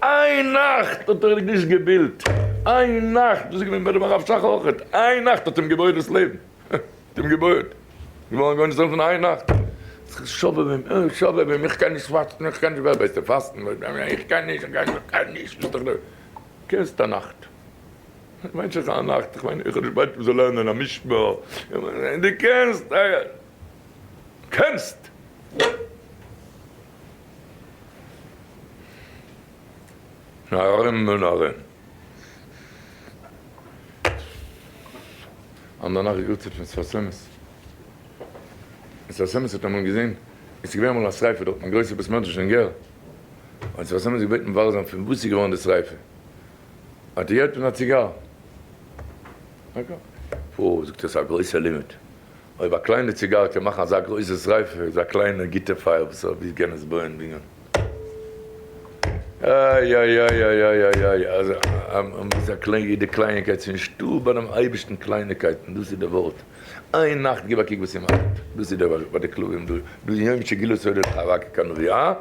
איין נאכט האט ער נישט געבילט, איין נאכט, דאס איז געווען ביי דעם הרב שך אויכעט, איין נאכט האט אים געבויעט דאס לעבן. האט אים געבויעט, געווארן גאון ישראל פון איין נאכט, שובבים, שובבים, איך קען נישט פאסטן, איך קען נישט, ווער בעסטע פאסטן, איך קען נישט, איך קען נישט, איך קען נישט, ביסט דאך דער, קענסט א נאכט, איך מיין שוין א נאכט, איך מיין איך האב נישט געמיינט מ'זאל לערנען א משנה, דו קענסט, קענסט! ארום און ארום. און דערנאך יארצייט פון שפת אמת. שפת אמת האט אמאל געזען, עס איז געווען אמאל א שריפה דארט אין א גרויסע בית מדרש אין גער, האט שפת אמת געבעטן מברר זיין פון וואס איז געווארן די שריפה, האט ער געהערט פון א ציגאר. פו, זאגט ער, ס'איז א גרויסע לימוד, אויב א קליינע ציגאר קען מאכן אזא גרויסע שריפה, איז א קליינע גוטע פייער וואס ווי קען עס בויען בנין. איי איי איי איי איי איי איי אז ביז א קליין יעדע קלייניקייט ס'איז נישטא ביי דעם אייבערשטן קלייניקייטן דאס איז די ווארט איין נאכט גיב א קוק וואס ס'מאכט דאס איז די ווארט ביי די כלבים דא דא יום שגילו סודו לחבקוק הנביא אה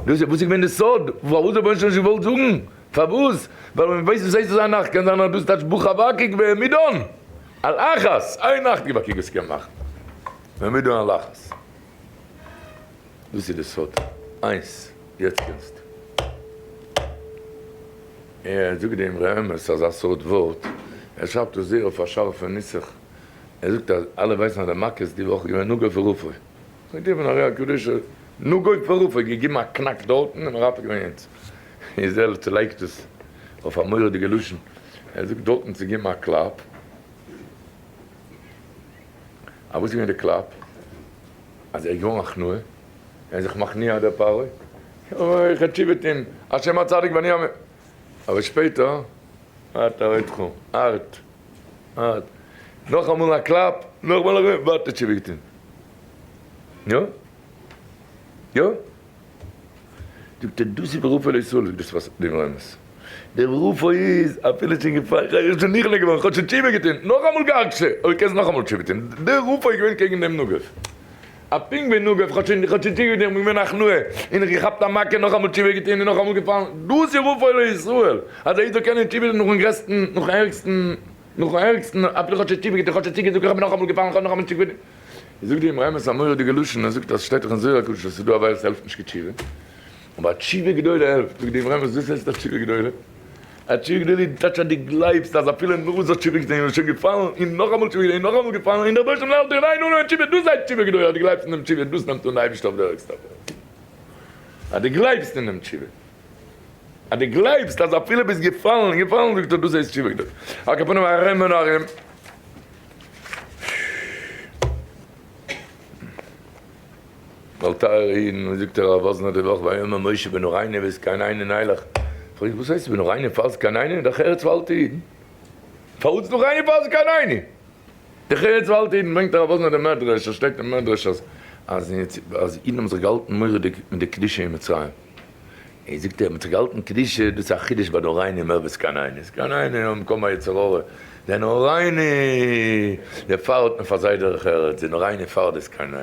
דאס איז וואס איז געווען די סוד פארוואס דער רבונו של עולם נישט געוואלט זאגן פארוואס ווייל ווען מ'ווייסט וואס הייסט אזא נאכט קען זיין אז דאס טייטש בא חבקוק והעמידן על אחת איין נאכט גיב א קוק וואס ס'קען מאכן והעמידן על אחת. דאס איז די סוד. איינס, יעצט קענסטו. ער זאגט דעם רמז אזא סארט ווארט, ער שרייבט עס זייער אויף א שארפע נוסח, ער זאגט אז אלע ווייסן אז די מכות די וואך איז געווען נגוף ורפוא. זאגט ער פון ארי הקדוש נגוף ורפוא, געגעבן א קנאק דארטן און מרפא געווען יענץ. איז ער צולייגט עס אויף א מורא'דיגע לשון, ער זאגט דארטן צו געבן א קלאפ. א וואס איז געווען די קלאפ? אז ער איז געווארן הכנעה, ער איז זיך מכניע דער פרעה, אוי איך תשובה טון, השם הצדיק ואני המ. אבער שפעטער, אתה אותך, ארט, ארט, נאכאמאל א קלאפ, נאכאמאל א קלאפ, ווארט תשובה געטון. יא? יא? זאגט ער דאס איז ורפא לישראל זאגט דאס וואס די רמז דער רפא איז אפילו שוין געפאלן איך בין שוין נכנע געווארן איך האב שוין תשובה געטון נאכאמאל געהאקט אבער קענסט נאכאמאל תשובה טון דער רפא איז געווען קעגן דעם נגף א פונקט ווי נגף איך האב שוין איך האב שוין תשובה געטון איך בין געווען הכנעה און איך געכאפט א מכה נאכאמאל תשובה געטון און נאכאמאל געפאלן דאס איז רפא לישראל אז א איד זאל קענען תשובה טון נאכן גרעסטן נאכן ערגסטן נאכן ערגסטן אפילו איך האב שוין תשובה געטון איך האב שוין צוגעזאגט איך בין נאכאמאל געפאלן איך האב נאכאמאל תשובה געטון. זאגט די אמרי אמת א מורא'דיגע לשון, ער זאגט אז שטייט דאך אין זוהר הקדוש אז ס'איז דא א ווייל ס'העלפט נישט קיין תשובה, אבער א תשובה גדולה העלפט, זאגט די אמרי אמת וואס הייסט א תשובה גדולה? א תשובה גדולה איז טייטש אז דו גלייבסט אז אפילו נאך וואס האסט תשובה געטון און שוין געפאלן און נאכאמאל תשובה געטון און נאכאמאל געפאלן און דער רבונו של עולם האלט דיך אין איין אננעמען תשובה, דאס הייסט תשובה גדולה אז דו גלייבסט אין דעם תשובה, דאס נעמט אן די אייבערשטער אויף די ערגסטע וועלט, אז דו גלייבסט אין דעם תשובה, אז דו גלייבסט אז אפילו ביסט געפאלן און געפאלן זאגט ער דאס הייסט תשובה גדולה, על כל פנים ארום און ארום. ווייל טייערע אידן, ווי זאגט הרב וואזנער די וואך ויאמר משה בנערינו וזקנינו נלך, פרעג איך וואס הייסט בנערינו פאר זקנינו, דרך ארץ פאר אלטע אידן, פארוואס נערינו פאר זקנינו? דרך ארץ פאר אלטע אידן, ברענגט הרב וואזנער די מדרש, עס שטייט אין מדרש אז אז אידן האבן זיך געהאלטן מורא'דיג מיט די קדושה אין מצרים, איז זאגט ער, מ'האט זיך געהאלטן קדושה, דאס איז א חידוש ביי נערינו מער ווי זקנינו, זקנינו האבן קוים א יצר הרע, די נערינו, דערפאר האט מען פאר זיי דרך ארץ, די נערינו פאר די זקנינו,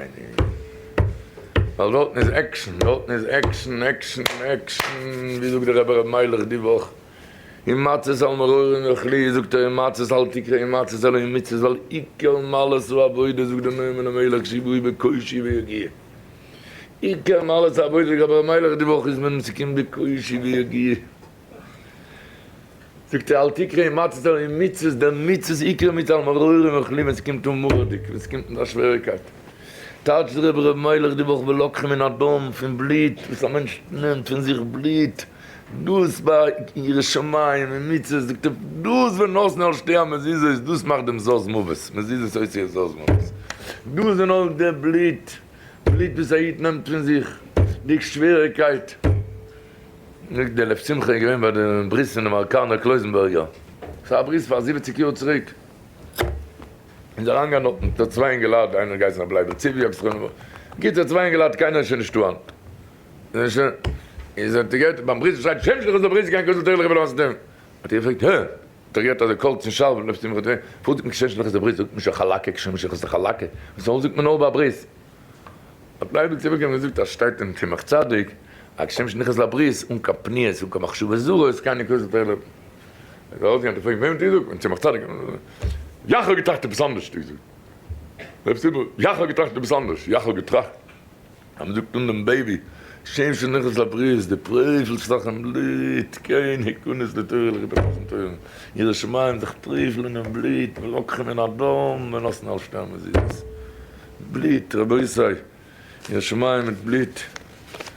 ווייל דארטן איז action, דארטן איז action, action, action, ווי זאגט דער רבי ר' מיילעך די וואך, אין מצות על מרורים יאכלוהו, זאגט ער, אין מצות אל תקרי אין מצות אלא אין מצות, ווייל עיקר מעלת העבודה זאגט דער נועם אלימלך שיבואו בקושי ויגיעה. עיקר מעלת העבודה לגבי ר' מיילעך די וואך איז ווען ס'קומט די קושי ויגיעה. זאגט ער אל תקרי מצות אלא אין מצוות, דער מצוות עיקר מצוה על מרורים אוכלים ווען ס'קומט אן מורא'דיג, ווען ס'קומט מיט א שוועריקייט. טייטשט דער רבי ר' מיילעך די וואך ולקחו מן הדם, פון בלוט, וואס א מענטש נעמט פון זיך בלוט, דאס ביי יראת שמים און מצוות, זאגט ער, דאס ונתנו על שתי המזוזות, דאס מאכט דעם זז מוות, מזוזות אותיות זז מוות, דאס איז נאר דער בלוט. בלוט וואס א איד נעמט פון זיך, די שוועריקייט. זאגט דער לב שמחה איז געווען ביי די ברית פונעם ארקאנער קלויזענבערגער, ס'איז א ברית פאר זיבעציג יאר צוריק, איז אריינגעגאנגען דארט מיט צוויי אינגעלייט, איינער האט געהייסן רבי לייבל צבי, בקיצור צוויי אינגעלייט קיינער איז שוין נישטא היינט, איז האט ער געהערט ביים ברית שטייט שם שלך איז דער ברית קיין כותל תורה לכבוד המעשה טובים, האט ער געפרעגט הע? האט ער געהערט אזוי קורץ און שארף לב שמחה פארוואס זאגט מען כשם שלך איז דער ברית זאגט מען נישט חלקה כשם שלך איז די חלקה, וואס זאגט מען נאר ביי ברית? האט לייבל צוריק געזאגט אז שטייט אין צמח צדיק אז כשם שנכנס לברית אן קיין פניות אן קיין מחשבות זרות קיין נקודות לתורה לא איז ארויסגעגאנגען האט ער געפרעגט וועם האט איר געזאגט? צמח צדיק יאך האב געטראכט עפעס אנדערש האט ער געזאגט רב סיבוב יאך האב געטראכט עפעס אנדערש יאך האב געטראכט אז מ'זאגט אן דעם baby שם שנכנס לברית די פרעפלסט זיך אין בלוט כן הכנס לתורה לכבוד מתן תורה ירא שמים זיך פרעפלען אין בלוט ולקחו מן הדם ונתנו על שתי המזוזות בלוט, רבותי, ירא שמים מיט בלוט,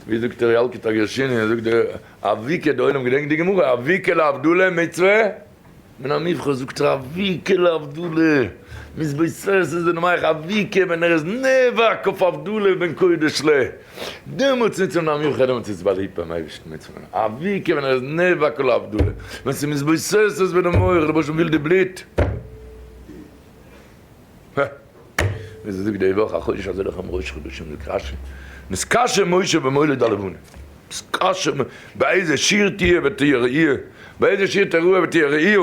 ווי זאגט דער ילקוט הגרשוני, ער זאגט דער אביקה, די עולם געדענקט די גמרא, אביקה להבדלה מצוה מן המובחר, זאגט ער אביקה להבדלה, מתבוססת בדמיך, אביקה ווען ער איז נאבק אויף הבדלה בין קודש ל, דעמאלטס מצוה מן המובחר, דעמאלטס איז באליבט ביים אייבערשטן מצוה מן אביקה ווען ער איז נאבק על הבדלה, ווען ס'איז מתבוססת בדמיך, דער רבוש"ע וויל די בלוט. הע. ווי זי זאגט די וואך החודש הזה לכם ראש חדשים זאגט רשי נתקשה משה במולד הלבנה. קשה באיזה שיר תהיה ותהיה ראי', באיזה שיר תראה ותהיה ראי',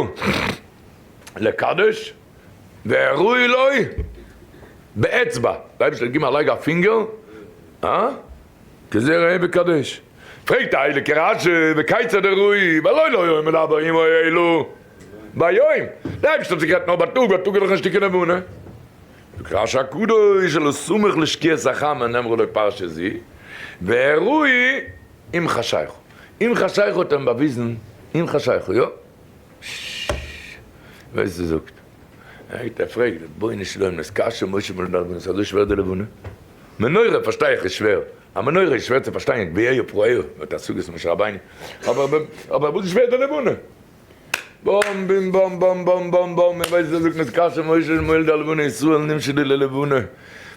לקדש, והראוי לו באצבע, דער אייבערשטער האט געגעבן א לייג א פינגער, אה? כזה ראה וקדש. פרעגט די הייליגע רשי, וכיצד הראוי, והלא לא יום מדבר עמו אלא ביום, דער אייבערשטער האט זיך גערעדט נאר בייטאג, בייטאג איז דאך נישט קיין לבנה. זאגט רשי הקדוש, אלא סמוך לשקיעת החמה נאמרה לו פרשה זו, והראוי עם חשיכה. עם חשיכה האט ער אים באוויזן, עם חשיכה, יא? ווייסט וואס זאגט ער פרעגט רבונו של עולם איז קשה משה מלא לבנה איז אזוי שווער די לבנה? מנורה פארשטיי איך איז שווער, א מנורה איז שווער צו פארשטיין גביעי ופרועי מיט השגות משה רבינו, אבער אבער וואס איז שווער די לבנה? באם בים באם באם באם באם באם און ווייסט וואס זאגט נתקשה משה מולד הלבנה ישראל נמשלו ללבנה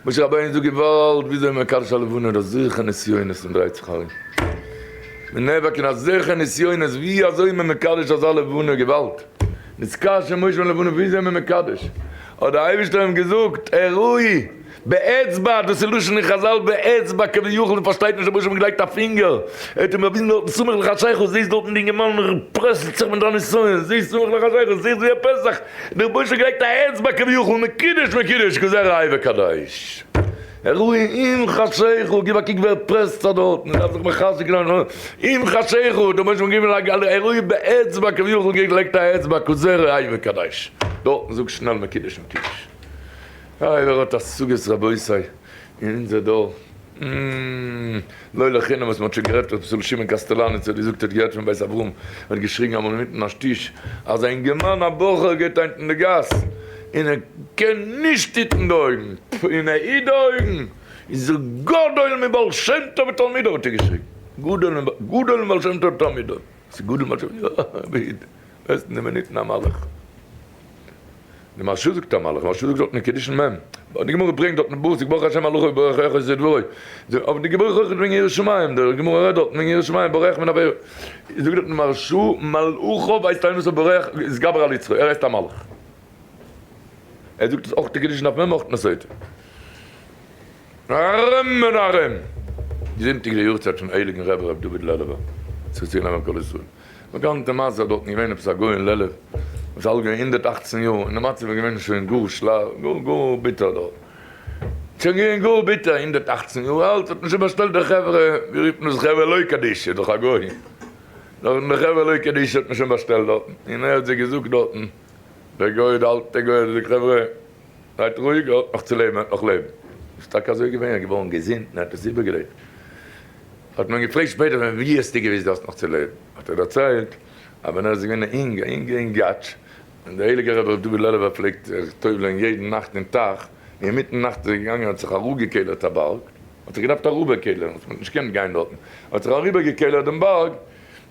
משה רבינו זאגט געוואלד וויאזוי מען מקדש א לבנה דאס זיכער נסיונות מען דרייט זיך ארום מען נאבק אין אזעלכע נסיונות ווי אזוי מען מקדש אזא לבנה געוואלד נתקשה משה לבנה וויאזוי מען מקדש האט דער אייבערשטער אים געזאגט הראוי באצבע, דאס איז לשון אין חזל באצבע כביכול, מען פארשטייט נישט רבוש ע האט געלייגט א פינגער, ער האט אים באוויזן דארטן סמוך לחשיכה, זעסט דארטן די אינגערמאן פרעסט זיך מיט א נסיון, זעסט סמוך לחשיכה, זעסט ווי ער פרעסט זיך, דער רבוש ע האט געלייגט א אצבע כביכול, מקודש מקודש כזה ראה וקדש, הראוי עם חשיכה, גיב א קוק ווי ער פרעסט זיך דארטן, מען דארף זיך מחזק זיין, עם חשיכה, דער רבוש ע האט געגעבן א הראוי באצבע כביכול געלייגט א אצבע כזה ראה וקדש, דארטן זאג שנעל מקודש מקודש. איי ווער האט השגות רבותי אין אונזער דור, לא לחינם וואס מען האט שוין גערעדט ר' שמעון קאסטעלאניץ האט געזאגט ער האט געהערט פון בית אברהם ער האט געשריגן אמאל אינמיטן א טיש אז א אינגערמאן א בחור גייט היינט אין די גאס און ער קען נישט היטן די אויגן און ער היט די אויגן איז ער גדול מבעל שם טוב ותלמידיו האט ער געשריגן גדול מבעל שם טוב ותלמידיו ס'איז גדול מבעל שם טוב יא ווייסט אין די מינוטן א מלאך. די מהרשא זאגט א מלאך, די מהרשא זאגט דארט אין קידושין מ', די גמרא ברענגט דארט אין פסוק ברוך השם מלאכו וברך עושה דברו, אבער די גמרא אויך וועגן יראת שמים, די גמרא רעדט דארט וועגן יראת שמים בורח מן עבירה, זאגט דארט די מהרשא מלאכו ווייסט איינער וואס איז בורח איז גבר על יצרו, ער הייסט א מלאך, ער זאגט עס אויך אין קידושין דף מ' אויך אין סוטה. ארום און ארום! זונטאג די יארצייט פון הייליגן רבי ר' דוד לעלובער זכותו יגן עלינו כל ישראל. באקאנטע מעשה אז דארטן געווען עפעס א גוי אין לעלוב וואס איז אלט געווען 118 יאר און די מצב איז געווען שוין גאר שלא גאר גאר ביטער דארט. שוין געווען גאר ביטער 118 יאר אלט האט מען שוין באשטעלט די חברה ווי רופט מען דאס חברה לוי קדישא דאך א גוי דארטן די חברה לוי קדישא האט מען שוין באשטעלט דארטן און ער האט זיי געזאגט דארטן דער גוי די אלטע גוי האט געזאגט חברה זייט רואיג, ער האט נאך צו לעבן, ער וועט נאך לעבן. איז טאקע אזוי געווען, ער איז געווארן געזונט און ער האט עס איבערגעלעבט. האט מען געפרעגט שפעטער פון ווי האסטו געוואוסט דו האסט נאך צו לעבן? האט ער דערציילט אז ווען ער איז געווען א אינג, א אינג אינגאטש, און דער הייליגער רבי ר' דוד לעלובער פלעגט זיך טובל'ען יעדן נאכט אין טייך, אינמיטן נאכט איז ער געגאנגען און האט זיך אראפגעקעלערט א בארג, האט זיך געדארפט אראפערקעלערן, מען האט נישט געקענט גיין דארטן, האט זיך אריבערגעקעלערט דעם בארג,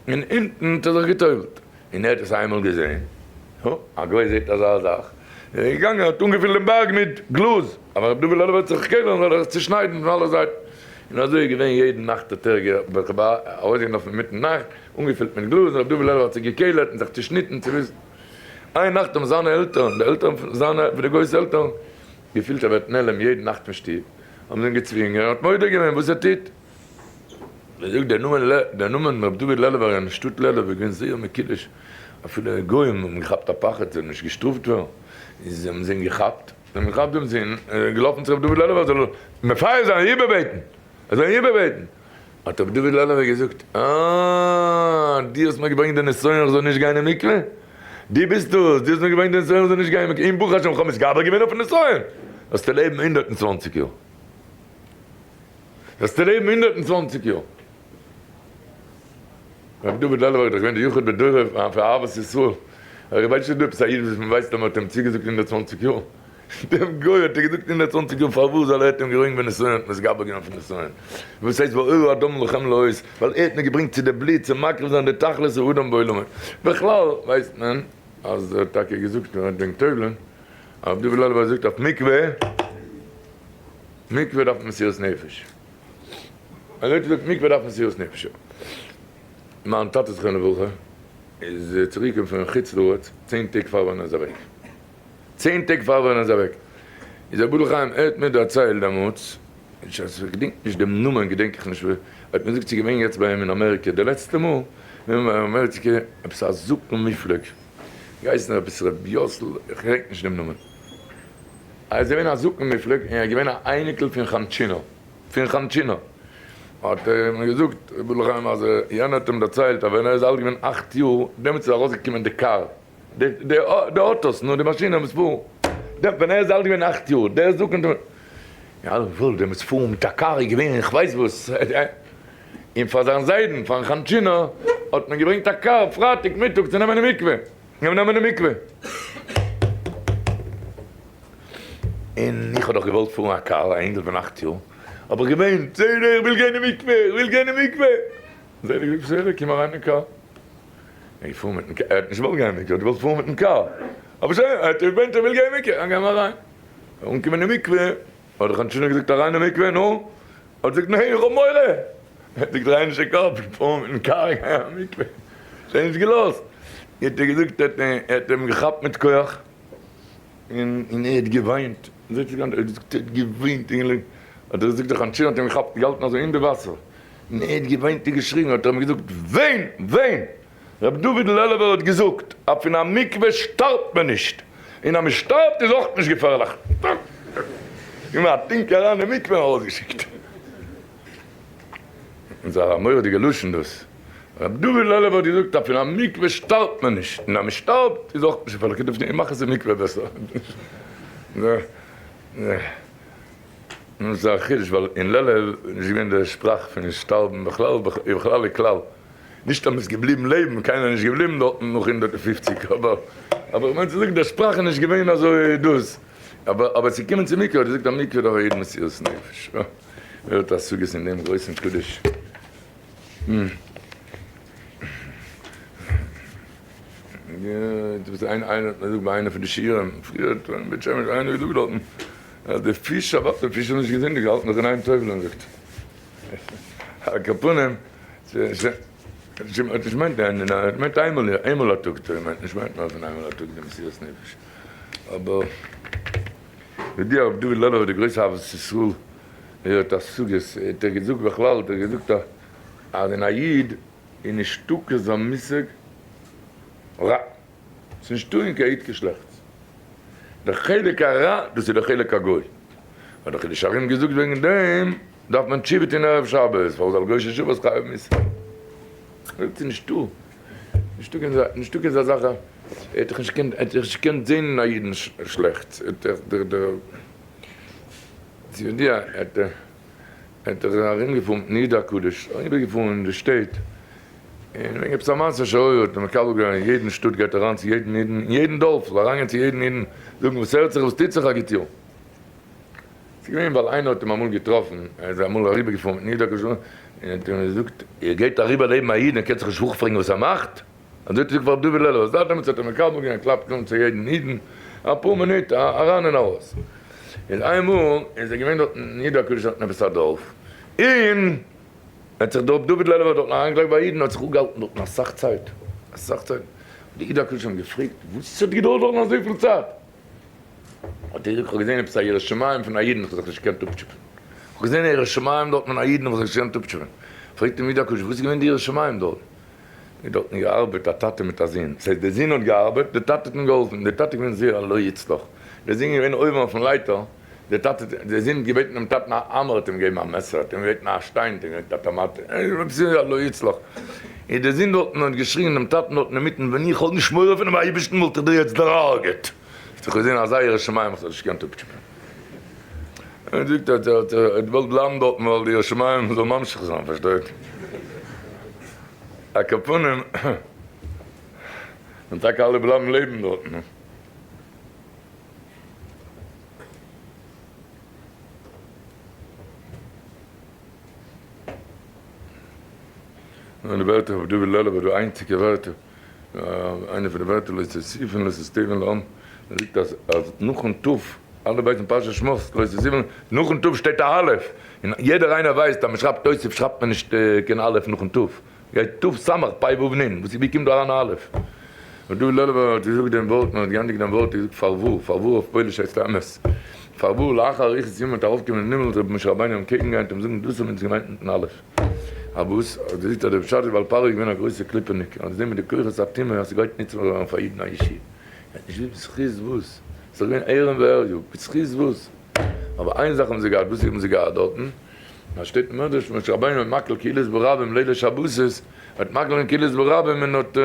און אונטן האט ער זיך געטובל'ט. און ער האט עס איינמאל געזען, הא, א גוי זעט אזא זאך, איז ער געגאנגען האט אנגעפילט דעם בארג מיט גלאז, אבער רבי דוד לעלובער האט זיך געקעלערט זאל ער זיך צושניידן פון אלע זייטן, און אזוי איז געווען יעדן נאכט האט ער ארויסגעלאפן אינמיטן נאכט, אנגעפילט מיט גלאז, און רבי דוד לעלובער האט זיך געקעלערט און זיך צושניטן צו וויסן. איין נאכט האבן זיינע עלטערן, די עלטערן פון זיינע, פון די גוי'ס עלטערן, געפילט ער ווערט נעלם יעדן נאכט פון שטוב, האבן זיי אים געצווינגען, ער האט מודה געווען וואס ער טוט. מען זאגט דער נאמען דער נאמען רבי דוד לעלובער אין שטאט לעלוב איז געווען זייער מקודש, אפילו גוים האבן געכאפט א פחד זיי זאלן נישט געשטראפט ווערן, איז האבן זיי אים געכאפט, זיי האבן געכאפט דעם זון, און געלאפן צו רבי דוד לעלובער זאל מפייס זיין איבערבעטן, ער זאל אים איבערבעטן, האט רבי דוד לעלובער געזאגט, אה, דו האסט מיר געברענגט די נסיון איך זאל נישט גיין אין מקווה? דו ביסט דאס, דו האסט מיר געברענגט די נסיון איך זאל נישט גיין אין מקווה, און ברוך השם איך האב מתגבר געווען אויפן נסיון, וועסטו לעבן 120 יאר. וועסטו לעבן 120 יאר. רבי דוד לעלובער איז דאך געווען די יחיד בדורו פאר אהבת ישראל. אבער איך ווייס נישט אויב דא עפעס א איד וואס מען ווייסט אז מען האט אים צוגעזאגט 120 יאר. דעם גוי האט ער געזאגט 120 יאר פארוואס? ווייל ער האט אים געברענגט בנסיון האט מתגבר געווען אויפן נסיון. וואס הייסט ואורו אדם לכם לאות? ווייל ער האט מיר געברענגט צו די בלוט צו מקריב זיין די תכלית האדם בעולמו. בכלל ווייסט מען אז ער האט טאקע געזאגט וועגן טובל'ען אז רבי דוד לעלובער האט געזאגט אויף מקווה. מקווה דארף מסירות נפש. אזוי האט געזאגט מקווה דארף מסירות נפש. מיין טאטע זכרונו לברכה איז צוריקגעקומען פון חוץ לארץ 10 טעג פאר ווען ער איז אוועק. 10 טעג פאר ווען ער איז אוועק. איז רבי ברוך חיים ער האט מיר דערציילט דעמאלטס. איך געדענק נישט דעם נאמען געדענק איך נישט, ער האט מיר געזאגט ס'איז געווען יעצט ביי אים אין אמעריקע די לעצטע מאל, געווען ביי אים אין אמעריקע עפעס א זקן מופלג, געהייסן עפעס ר' יאסל, איך געדענק נישט דעם נאמען, ער איז געווען א זקן מופלג און ער איז געווען א אייניקל פון חאנטשינער, פון חאנטשינער, האט ער מיר געזאגט ר' לחיים אז יענער האט אים דערציילט אז ווען ער איז אלט געווען אכט יאר דעמאלטס איז ארויסגעקומען די קאר, די אויטאס, נו די מאשינען וואס פארן, ווען ער איז אלט געווען אכט יאר, דער זקן האט אים, יא וואלט דעמאלטס פארן מיט א קאר איז געווען איך ווייס וואס, און פאר זיין זיידן פארן חאנטשינער האט מען געברענגט א קאר פרייטאג מיטאג צו נעמען אין מקווה, נעמען אין מקווה. און איך האב דאך געוואלט פארן א קאר, א אינגל פון אכט יאר, האב איך געוויינט, זיידע איך וויל גיין אין מקווה, איך וויל גיין אין מקווה! זיידע געזאגט בסדר קום אריין אין קאר. ער איז געפארן מיטן קאר, ער האט נישט געוואלט גיין אין מקווה, ער האט געוואלט פארן מיטן קאר, אבער שוין, ער האט געוויינט ער וויל גיין אין מקווה, גיי מיר אריין. אנקומען אין מקווה, האט דער חאנטשינער געזאגט אריין אין מקווה, נו? האט געזאגט ניין איך האב מורא! האט געזאגט דריי נישט די קאפ, פאר מיטן קאר גיין אין מקווה, האט ער נישט געלאזט, האט ער געזאגט ער האט אים געכאפט מיט כח, און און ער האט געוויינט, אזוי האט ער געזאגט, ער האט געוויינט, האט ער געזאגט דער חאנטשינער האט אים געכאפט געהאלטן אזוי אין די וואסער, און ער האט געוויינט און געשריגן, האט ער אים געזאגט וויין, וויין! ר' דוד לעלובער האט געזאגט אז פון א מקווה שטארבט מען נישט, און אז מען שטארבט איז אויך נישט געפערליך. געגעבן א טונק אריין אין מקווה און ארויסגעשיקט. און ס'איז א מורא'דיגע לשון דאס. ר' דוד לעלובער האט געזאגט אז פון א מקווה שטארבט מען נישט, און אז מען שטארבט איז אויך נישט געפערליך. מאך עס אין מקווה בעסער. און ס'איז א חידוש ווייל אין לעלוב איז נישט געווען די שפראך פון שטארבן בכלל ובכלל וכלל. נישט אז מ'איז געבליבן לעבן, קיינער איז נישט געבליבן דארטן נאך 150, אבער אבער איך מיין צו זאגן די שפראך איז נישט געווען אזוי דאס, אבער אבער צו קומען צו מקווה האט געזאגט א מקווה דארף א איד מסירות נפש, אה, ווער האט השגות אין דעם גרויסן קדוש. איינער האט מיר געזאגט ביי איינע פון די שיעורים פריער אין בית שמש, איינער האט געזאגט דארטן אז די פיש, אוודאי די פיש האבן נישט געזינדיגט, זיי האלטן זיך אין איין טובל'ען זאגט ער. על כל פנים. נישט מיינט מיינט איינמאל איינמאל א טאג טוב מיינט נישט מיינט נאר פון איינמאל א טאג די מסירות נפש אבער ודי הרב דוד לעלובער די גרויסע אהבת ישראל ער האט השגות האט ער געזאגט בכלל האט ער געזאגט אז אין א איד איז נישטא כזה מושג רע ס'איז נישטא אין קיין איד קיין שלעכטס די חלק הרע דאס איז די חלק הגוי האט דער חידושי הרי"ם געזאגט וועגן דעם דארף מען תשובה טון ערב שבת, פארוואס על גוי ששבת חייב מיתה? זאגט זי נישטא, נישטא קיין זאך, נישטא קיין אזא זאך, ער האט דאך נישט געקענט, ער האט דאך נישט געקענט זען אין א אידן שלעכטס, ער האט דאך דער דער צו די ער האט ער האט דאך ארום געפארן מיטן איד הקדוש, אריבער געפארן אין די שטעט, און וועגן עפעס א מעשה שהיה האט ער מקבל געווען אין יעדן שטאט גייט אריין צו יעדן אידן, אין יעדן דארף זאל אריינגיין צו יעדן אידן זאגן וואס הערט זיך וואס טוט זיך א גוט יאר. ס'איז געווען ווייל איינער האט אים אמאל געטראפן, ער איז אמאל אריבערגעפארן מיטן איד הקדוש און האט אים געזאגט, איר גייט אריבער לעבן א איד און קענט זיך נישט נאכפרעגן וואס ער מאכט? אזוי האט ער געזאגט פאר רבי דוד לעלובער, זייט דעמאלטס האט ער מקבל געווען, קלאפט אן צו יעדן אידן, אפאר מינוט אריין און ארויס. איז איינמאל איז ער געווען דארט אין איד הקדוש דארט אין עפעס א דארף, און האט זיך דער רבי דוד לעלובער דארטן אריינגעלייגט ביי א אידן, האט זיך אפגעהאלטן דארטן אסאך צייט, אסאך צייט, די איד הקדוש האבן געפרעגט, וואס האט געדויערט דארטן אזויפיל צייט? האט ער געזאגט, כ'האב געזען עפעס א ירא שמים פון א אידן, כ'האב זיך נישט געקענט אפטשעפען. כ'האב געזען א ירא שמים דארט פון א אידן, כ'האב זיך נישט געקענט אפטשעפען. פרעגט אים איד הקדוש, וואס איז געווען די ירא שמים דארט? איז דארטן געארבעט א טאטע מיט א זון. ס'הייסט דער זון האט געארבעט, דער טאטע האט אים געהאלפן. דער טאטע איז געווען זייער א לא יצלח. דער זון איז געווען אויבן אויפן לייטער, דער טאטע, דער זון האט געבעטן דעם טאטן א האמער, האט אים געגעבן א מעסער, האט אים געבעטן א שטיין, האט אים געגעבן א טאמאטע. עפעס א לא יצלח. איז דער זון דארטן האט געשריגן דעם טאטן דארטן אינמיטן, ווען איך האב נישט מורא פונעם אייבערשטן וואלט איך דיר יעצט דערהרגעט. האט זיך געזען אזא ירא שמים וואס האט נישט געקענט אפטשעפען. ער זאגט אז ער האט געוואלט בלייבן דארטן ווייל די ירא שמים זאל ממשיך זיין, פארשטייט? על כל פנים, און טאקע אלע בלייבן לעבן דארטן. און די ווערטער פון דוד לעלובער, די איינציגע ווערטער. איינע פון די ווערטער לא תוסיפון לא תסתירון לעם, ער זאגט אז אז נאכן ת', אלע ווייסן פרשת שמות, לא תוסיפון, נאכן ת' שטייט א א', און יעדער איינער ווייסט אז מען שרייבט תוסיף שרייבט מען נישט קיין א' נאכן ת', גייט ת' סמך פ' ו' נ', וואס ווי קומט דא אריין א א'? און דוד לעלובער האט געזאגט דעם ווארט, מען האט געענדיגט דעם ווארט, ער האט געזאגט פארוואר, פארוואר אויף פויליש הייסט אמת. פארוואר לאחר אריכות ימים וועט ארויפקומען אין הימל רבי משה רבינו אנטקעגן גיין און אים זאגן דאס האבן אונז געמיינט מיטן אלף. א וואס? האט געזאגט אז דער פשט איז ווייל פרעה איז געווען א גרויסע קליפה'ניק און האט געזען מיט די כוחות הטומאה אז ס'גייט ניצול ווערן פאר אידן א ישועה. ער האט נישט געוואוסט בזכות וואס. ס'איז דאך געווען עירום ועריה. בזכות וואס? אבער איין זאך האבן זיי געהאט. וואס האבן זיי געהאט דארטן? אז שטייט אין מדרש משה רבינו האט מקהיל קהילות ברבים ליל שבתות, האט מקהיל געווען קהילות ברבים און האט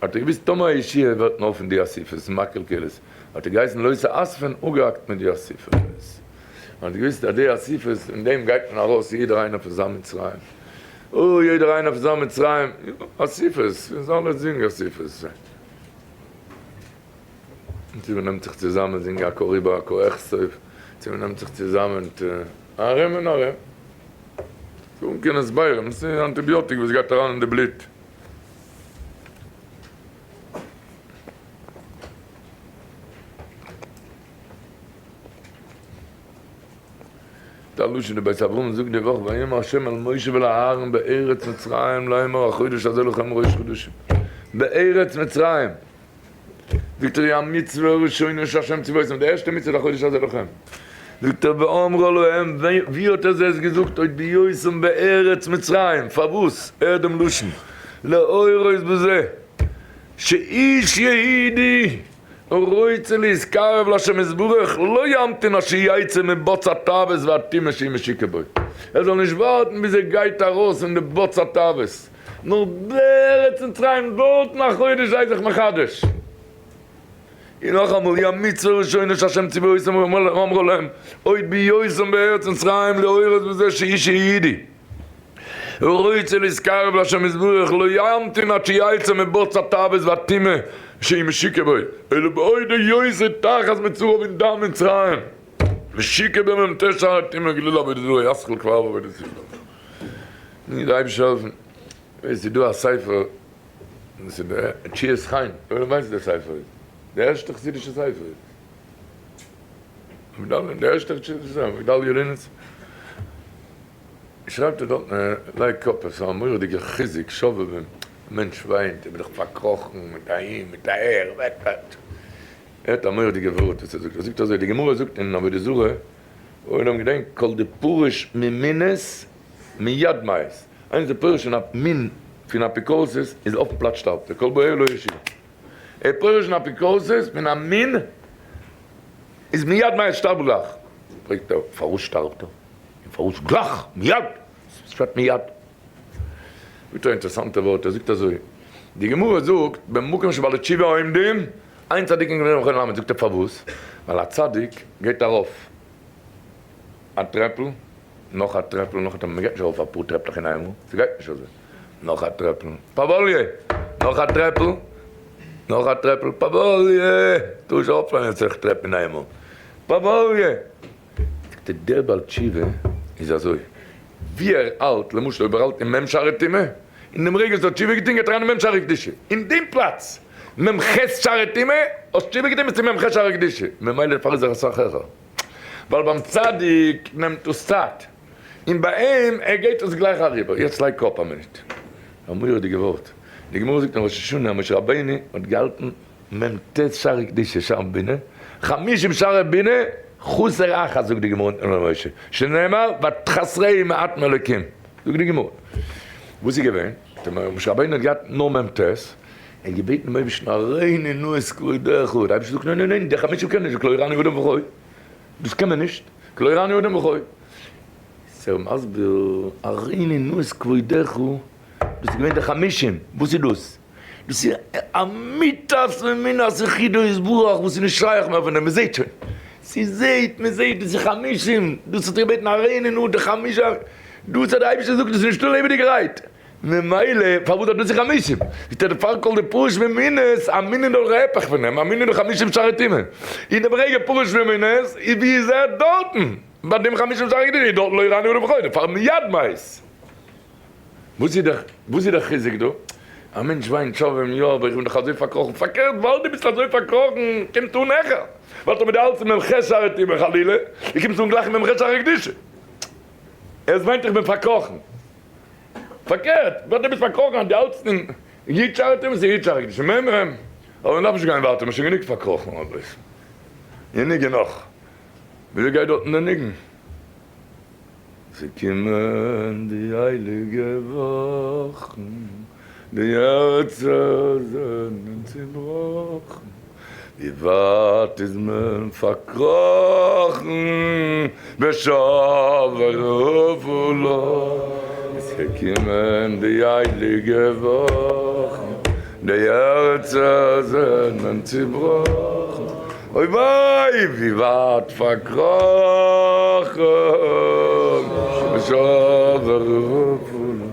האט ער געוואוסט טאמער א ישועה ווערט נאר פון די אסיפות מקהיל קהילות האט ער געהייסן לא תאספן אפגעהאקט מיט די אסיפות. מען האט געוואוסט אז די אסיפות אין דעם גייט מען ארויס יעדער איינער פון זיין מצרים, אוי יעדער איינער פון זיין מצרים, אסיפות, אונז אלע זינגען אסיפות, צו מען נעמט זיך צוזאמען זינגען א קה ריבה א קה אכסוף, צו מען נעמט זיך צוזאמען ארום און ארום, אן קיין הסברים, ס'איז אנטיביאטיק וואס גייט אריין אין די בלוט. די לשון די בית אברהם זאגט די וואך ויאמר ה' אל משה ואל אהרן בארץ מצרים לאמר החודש הזה לכם ראש חדשים בארץ מצרים זאגט ער היא המצוה הראשונה שהשם ציווה אותם די ערשטע מצוה איז החודש הזה לכם זאגט ער ואמרה להם ווי האט ער זיי עס געזאגט עוד בהיותם בארץ מצרים פארוואס הערט דעם לשון להורות בזה שאיש יהודי רוצה להתקרב להשם יתברך לא ימתין עד שיצא מבוץ התאוות והטומאה שהיא משוקע בו, ער זאל נישט ווארטן ביז ער גייט ארויס פון די בוץ התאוות, נאר בארץ מצרים דארטן א חודש זיי זיך מחדש. און נאכאמאל, היא המצוה הראשונה שהשם ציווה אותם ואמרה להם עוד בהיותם בארץ מצרים להורות בזה שאיש יהודי רוצה להתקרב להשם יתברך לא ימתין עד שיצא מבוץ התאוות והטומאה שהיא משוקע בו, אלא בעוד היותו תחת מצריו אין דם מצרים, משוקע במ"ט שערי טומאה גליל עבודה זרה ישכיל כבר בעבודת זרה. נו די אייבישטער העלפן, עס איז דא א ספר, עס איז די תשואות חן, ווער ווייסט די ספר איז? די ערשטע חסידישע ספר איז. די ערשטע חסידישע ספר, מגדל יוליניץ. שרייבט ער דארטן ער לייגט קאפ עס איז א מורא'דיגע חיזוק שובבים, א מענטש וויינט איך בין דאך פארקראכן מיט אהין מיט אהער וועט וועט ער האט א מורא'דיגע ווארט וואס ער זאגט ער זאגט אזוי די גמרא זאגט אין עבודה זרה עולם געדענקט כל דפריש ממינות מיד מית איינער איז פורש פון א מין פון אפיקורסות איז אויפן פלאץ שטארבט ער כל באיה לא ישובון ער פורש פון אפיקורסות פון א מין איז מיד מית שטארבט גלייך פרעגט ער פארוואס שטארבט ער? און פארוואס גלייך? מיד! ס'שטייט מיד. זאגט ער א אינטערעסאנטע ווארט, ער זאגט אזוי, די גמרא זאגט במקום שבעלי תשובה עומדים, אין צדיקים גמורים יכולים לעמוד, זאגט ער פארוואס? ווייל א צדיק גייט ארויף א טרעפל, נאך א טרעפל, נאך א טרעפל, מ'גייט נישט ארויף אפאר טרעפלעך אין איינמאל, ס'גייט נישט אזוי, נאך א טרעפל, פאוואליע, נאך א טרעפל, נאך א טרעפל, פאוואליע, טאר נישט ארויפפאלן אזעלכע טרעפ אין איינמאל, פאוואליע. זאגט ער דער בעל תשובה איז אזוי ווי ער האלט, למשל אויב ער האלט אין מ' שערי טומאה, אין דעם רגע וואס ער האט תשובה געטון גייט אריין אין מ' שערי קדושה, אין דעם פלאץ מ ח שערי טומאה, האסט תשובה געטון ביסטו מ ח שערי קדושה, ממילא דערפאר איז ער אסאך העכער, ווייל ביים צדיק נעמט עס צייט, און ביי אים ער גייט עס גלייך אריבער, יעצט לייג קאפ א מינוט, א מורא'דיגע ווארט, די גמרא זאגט אין ראש השנה אז משה רבינו האט געהאלטן מ ט שערי קדושה שער בינה, חמישים שערי בינה, חסר אחת זאגט די גמרא אין משה, שנאמר ותחסרהו מעט מאלוקים, זאגט די גמרא, וואס איז געווען? משה רבינו האט געהאט נאר מ ט, ער האט געבעטן דעם אייבערשטן הראיני נא את כבודך, דער אייבערשטער זאגט ניין ניין ניין, די חמישים קען נישט, כי לא יראני אדם וחי, דאס קען מען נישט, כי לא יראני אדם וחי, איז ער מסביר הראיני נא את כבודך, דאס איז געווען די חמישים, וואס איז דאס? דאס איז אמיתת ומינת יחידו יתברך וואס איז נישט שייך מער פון דעם, מען זעט שוין, ס'זעט, מען זעט, דאס איז חמישים, דאס האט ער געבעטן הראיני נא די חמישה, דאס האט דער אייבערשטער געזאגט דאס איז נישטא לעבעדיגערהייט, ממילא פארוואס דארף דאס איז חמישים, זאגט ער דערפאר כל דפריש ממינות, א מין איז דאך ההיפך פון דעם, א מין איז דאך חמישים שערי טומאה, און דעם רגע פריש ממינות, איז ווי איז ער דארטן, ביי דעם חמישים שערי קדושה איז דארט לא יראני אדם וחי, דערפאר מיד מית. וואס איז וואס איז די חיזוק דא? א מענטש וויינט שובבים יא אבער איך בין דאך אזוי פארקראכן, פארקערט ווייל דו ביסט אזוי פארקראכן קומסטו אן העכער, ווייל טאמער דו האלטסט מ ח שערי טומאה חלילה, דו קומסט אן גלייך מ ח שערי קדושה. ער וויינט איך בין פארקראכן, פארקערט ווייל דו ביסט פארקראכן אז דו האלטסט אין י' שערי טומאה איז י' שערי קדושה, מ מ אבער מען דארף נישט גיין ווייטער מען איז שוין גענוג פארקראכן אבער גענוג און נאך. וויאזוי גייט דארטן די ניגון? ס'קומען די הייליגע וואכן, די הערצער זענען צובראכן, ווי ווייט איז מען פארקראכן, בשבר ופלא. ס'קומען די הייליגע וואכן, די הערצער זענען צובראכן, אוי וויי ווי ווייט פארקראכן, בשבר ופלא.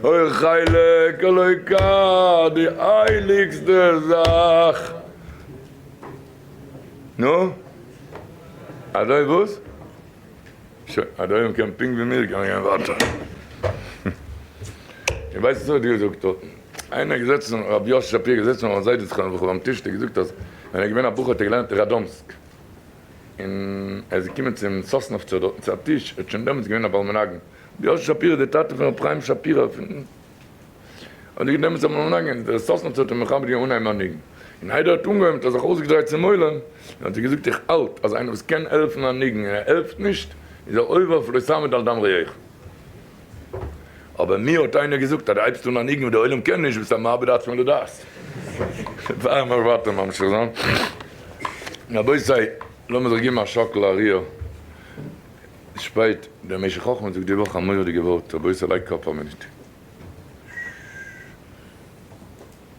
אוי חלק אלוקה די הייליגסטע זאך. נו? אזוי וואס? שוין, אז דער עולם קען פונקט ווי מיר קען מען גיין ווייטער. איר ווייסט וואס ער האט געזאגט דארטן? איינער איז געזעצן, רבי יאשע שפירא איז געזעצן ביים זיידע זכרונו לברכה ביים טיש, האט ער געזאגט אז ווען ער איז געווען א בחור האט ער געלערנט אין ראדאמסק, און ער איז געקומען צום סאסנאווצער דארטן צו א טיש, ער האט שוין דעמאלטס געווען א בעל מנגן, רבי יאשע שפירא איז דער טאטע פון רבי חיים שפירא פון. האט ער גענומען צום מנגן, דער סאסנאווצער האט אים מכבד געווען אנהייבן א ניגון, און איידער ער האט אנגעהויבן האט ער זיך אויסגעדרייט צום עולם און האט זיי געזאגט איך האלט אז איינער וואס קען העלפן א ניגון און ער העלפט נישט איז ער עובר אויף לא תעמוד על דם רעך. אבער מיר האט איינער געזאגט אז דו הייבסט אן א ניגון וואס דער עולם קען נישט ביסטו א מאבד עצמו לדעת. פאר מיר ווייטער ממשיך זיין, רבותי לאמיר זיך געבן א שאקל א ריר, שפעט, דער משך חכמה זאגט די וואך א מורא'דיגע ווארט, רבותי לייג קאפ א מינוט.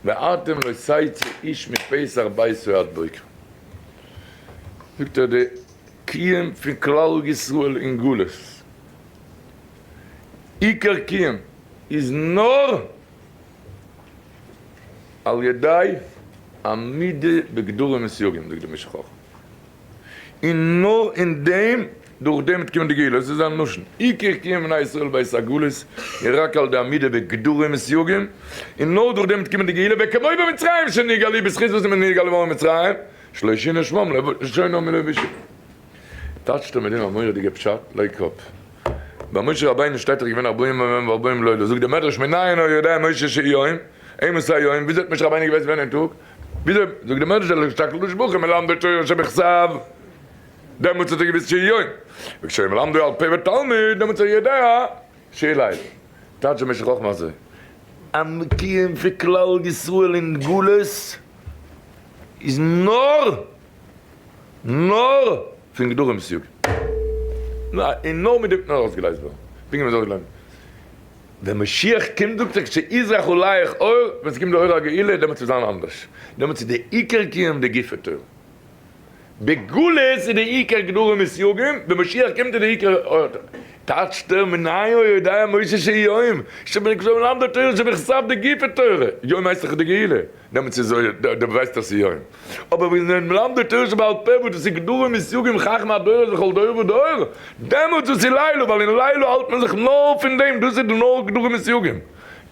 ואתם לא תצאו איש מפתח ביתו עד בוקר. זאגט ער די קיום פון כלל ישראל אין גלות, עיקר קיום איז נאר על ידי עמידה בגדרים וסייגים, זאגט דער משך חכמה. און נאר אין דעם, דורך דעם וועט קומען די גאולה, עס איז זיין לשון, עיקר קיום בני ישראל בעת הגלות איז רק על ידי עמידה בגדרים וסייגים, און נאר דורך דעם וועט קומען די גאולה, וכמו במצרים שנגאלו בזכות וואס איז מען נגאל געווארן אין מצרים, שלא שינו שמם לשונו מלבושם. טייטשט ער מיט דעם א מורא'דיגע פשט, לייג קאפ. ביי משה רבינו שטייט ער איז געווען ארבעים יום וארבעים לילה, זאגט דער מדרש מנין היה יודע משה שיום, אימתי היום, וויאזוי האט משה רבינו געוואוסט ווען אין טאג? וויאזוי זאגט די מדרש אלא שהקדוש ברוך הוא מלמדו תורה שבכתב, דעמאלטס האט ער געוואוסט שיהיה יום, וכשהוא מלמדו על פה ותלמיד דעמאלטס איז ער יודע שיהיה לילה. טייטש דער משך חכמה אזוי, א קיום פון כלל ישראל אין גלות איז נאר נאר פון גדרים סייגים, און נאר מיט דעם קען ער אויסגעלייזט ווערן, פונקט ווי מ'זאל גלייבן. ווען משיח קומט זאגט ער כשיזרח עליך אור, ווען ס'קומט די אור הגאולה דעמאלטס וועט זיין אנדערש, דעמאלטס איז די עיקר קיום די גופי תורה, בגלות איז די עיקר גדרים וסייגים, ווען משיח קומט איז די עיקר אור התורה. טייטשט ער מנין הוא יודע משה שיום שמלמדו תורה שבכתב די גופי תורה, יום הייסט דאך די גאולה, דעמאלטס איז דו ווייסט אז ס'איז יום, אבער ווען זיי מלמדו תורה שבעל פה וואס דאס איז גדרים וסייגים חכמי הדורות וכל דור ודור, דעמאלטס איז לילה, ווייל אין לילה האלט מען זיך נאר פון דעם, דאס איז נאר גדרים וסייגים.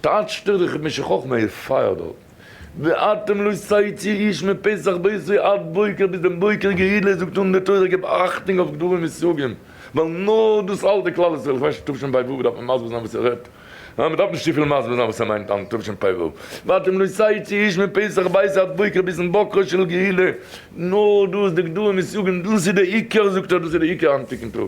טייטשט ער זיך משך חכמה איז פייער דארט, ואתם לא תצאו איש מפתח ביתו עד בוקר ביז דעם בוקר גאולה זאגט אן די תורה געב אכטונג אויף גדרים וסייגים, ווייל נאר דאס האלט די כלל ישראל, איך ווייס נישט תשפ ו דארף מען מסביר זיין וואס ער רעדט. ניין מ'דארף נישט צופיל מסביר זיין וואס ער מיינט היינט תשפ ו. ואתם לא תצאו איש מפתח ביתו עד בוקר ביזן בוקרו של גאולה, נאר דאס די גדרים וסייגים דאס איז די עיקר זאגט ער דאס איז די עיקר היינטיגן טאג.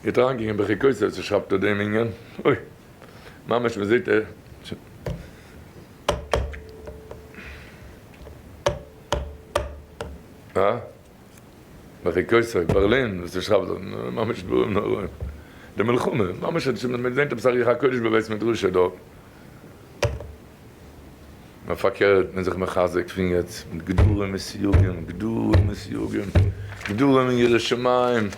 גייט אריינקוקן בחוקותי וואס ער שרייבט אויף דעם ענין, אוי ממש מ'זעט ער. אה? בחוקותי, בערלין, וואס ער שרייבט דארט, ממש דברים נוראים. די מלחמה, ממש האט שוין מען זענט עפעס א רוח הקודש בבית מדרשו דארט. נאר פארקערט, מען איז זיך מחזק פון יעצט מיט גדרים וסייגים, גדרים וסייגים, גדרים אין יראת שמים.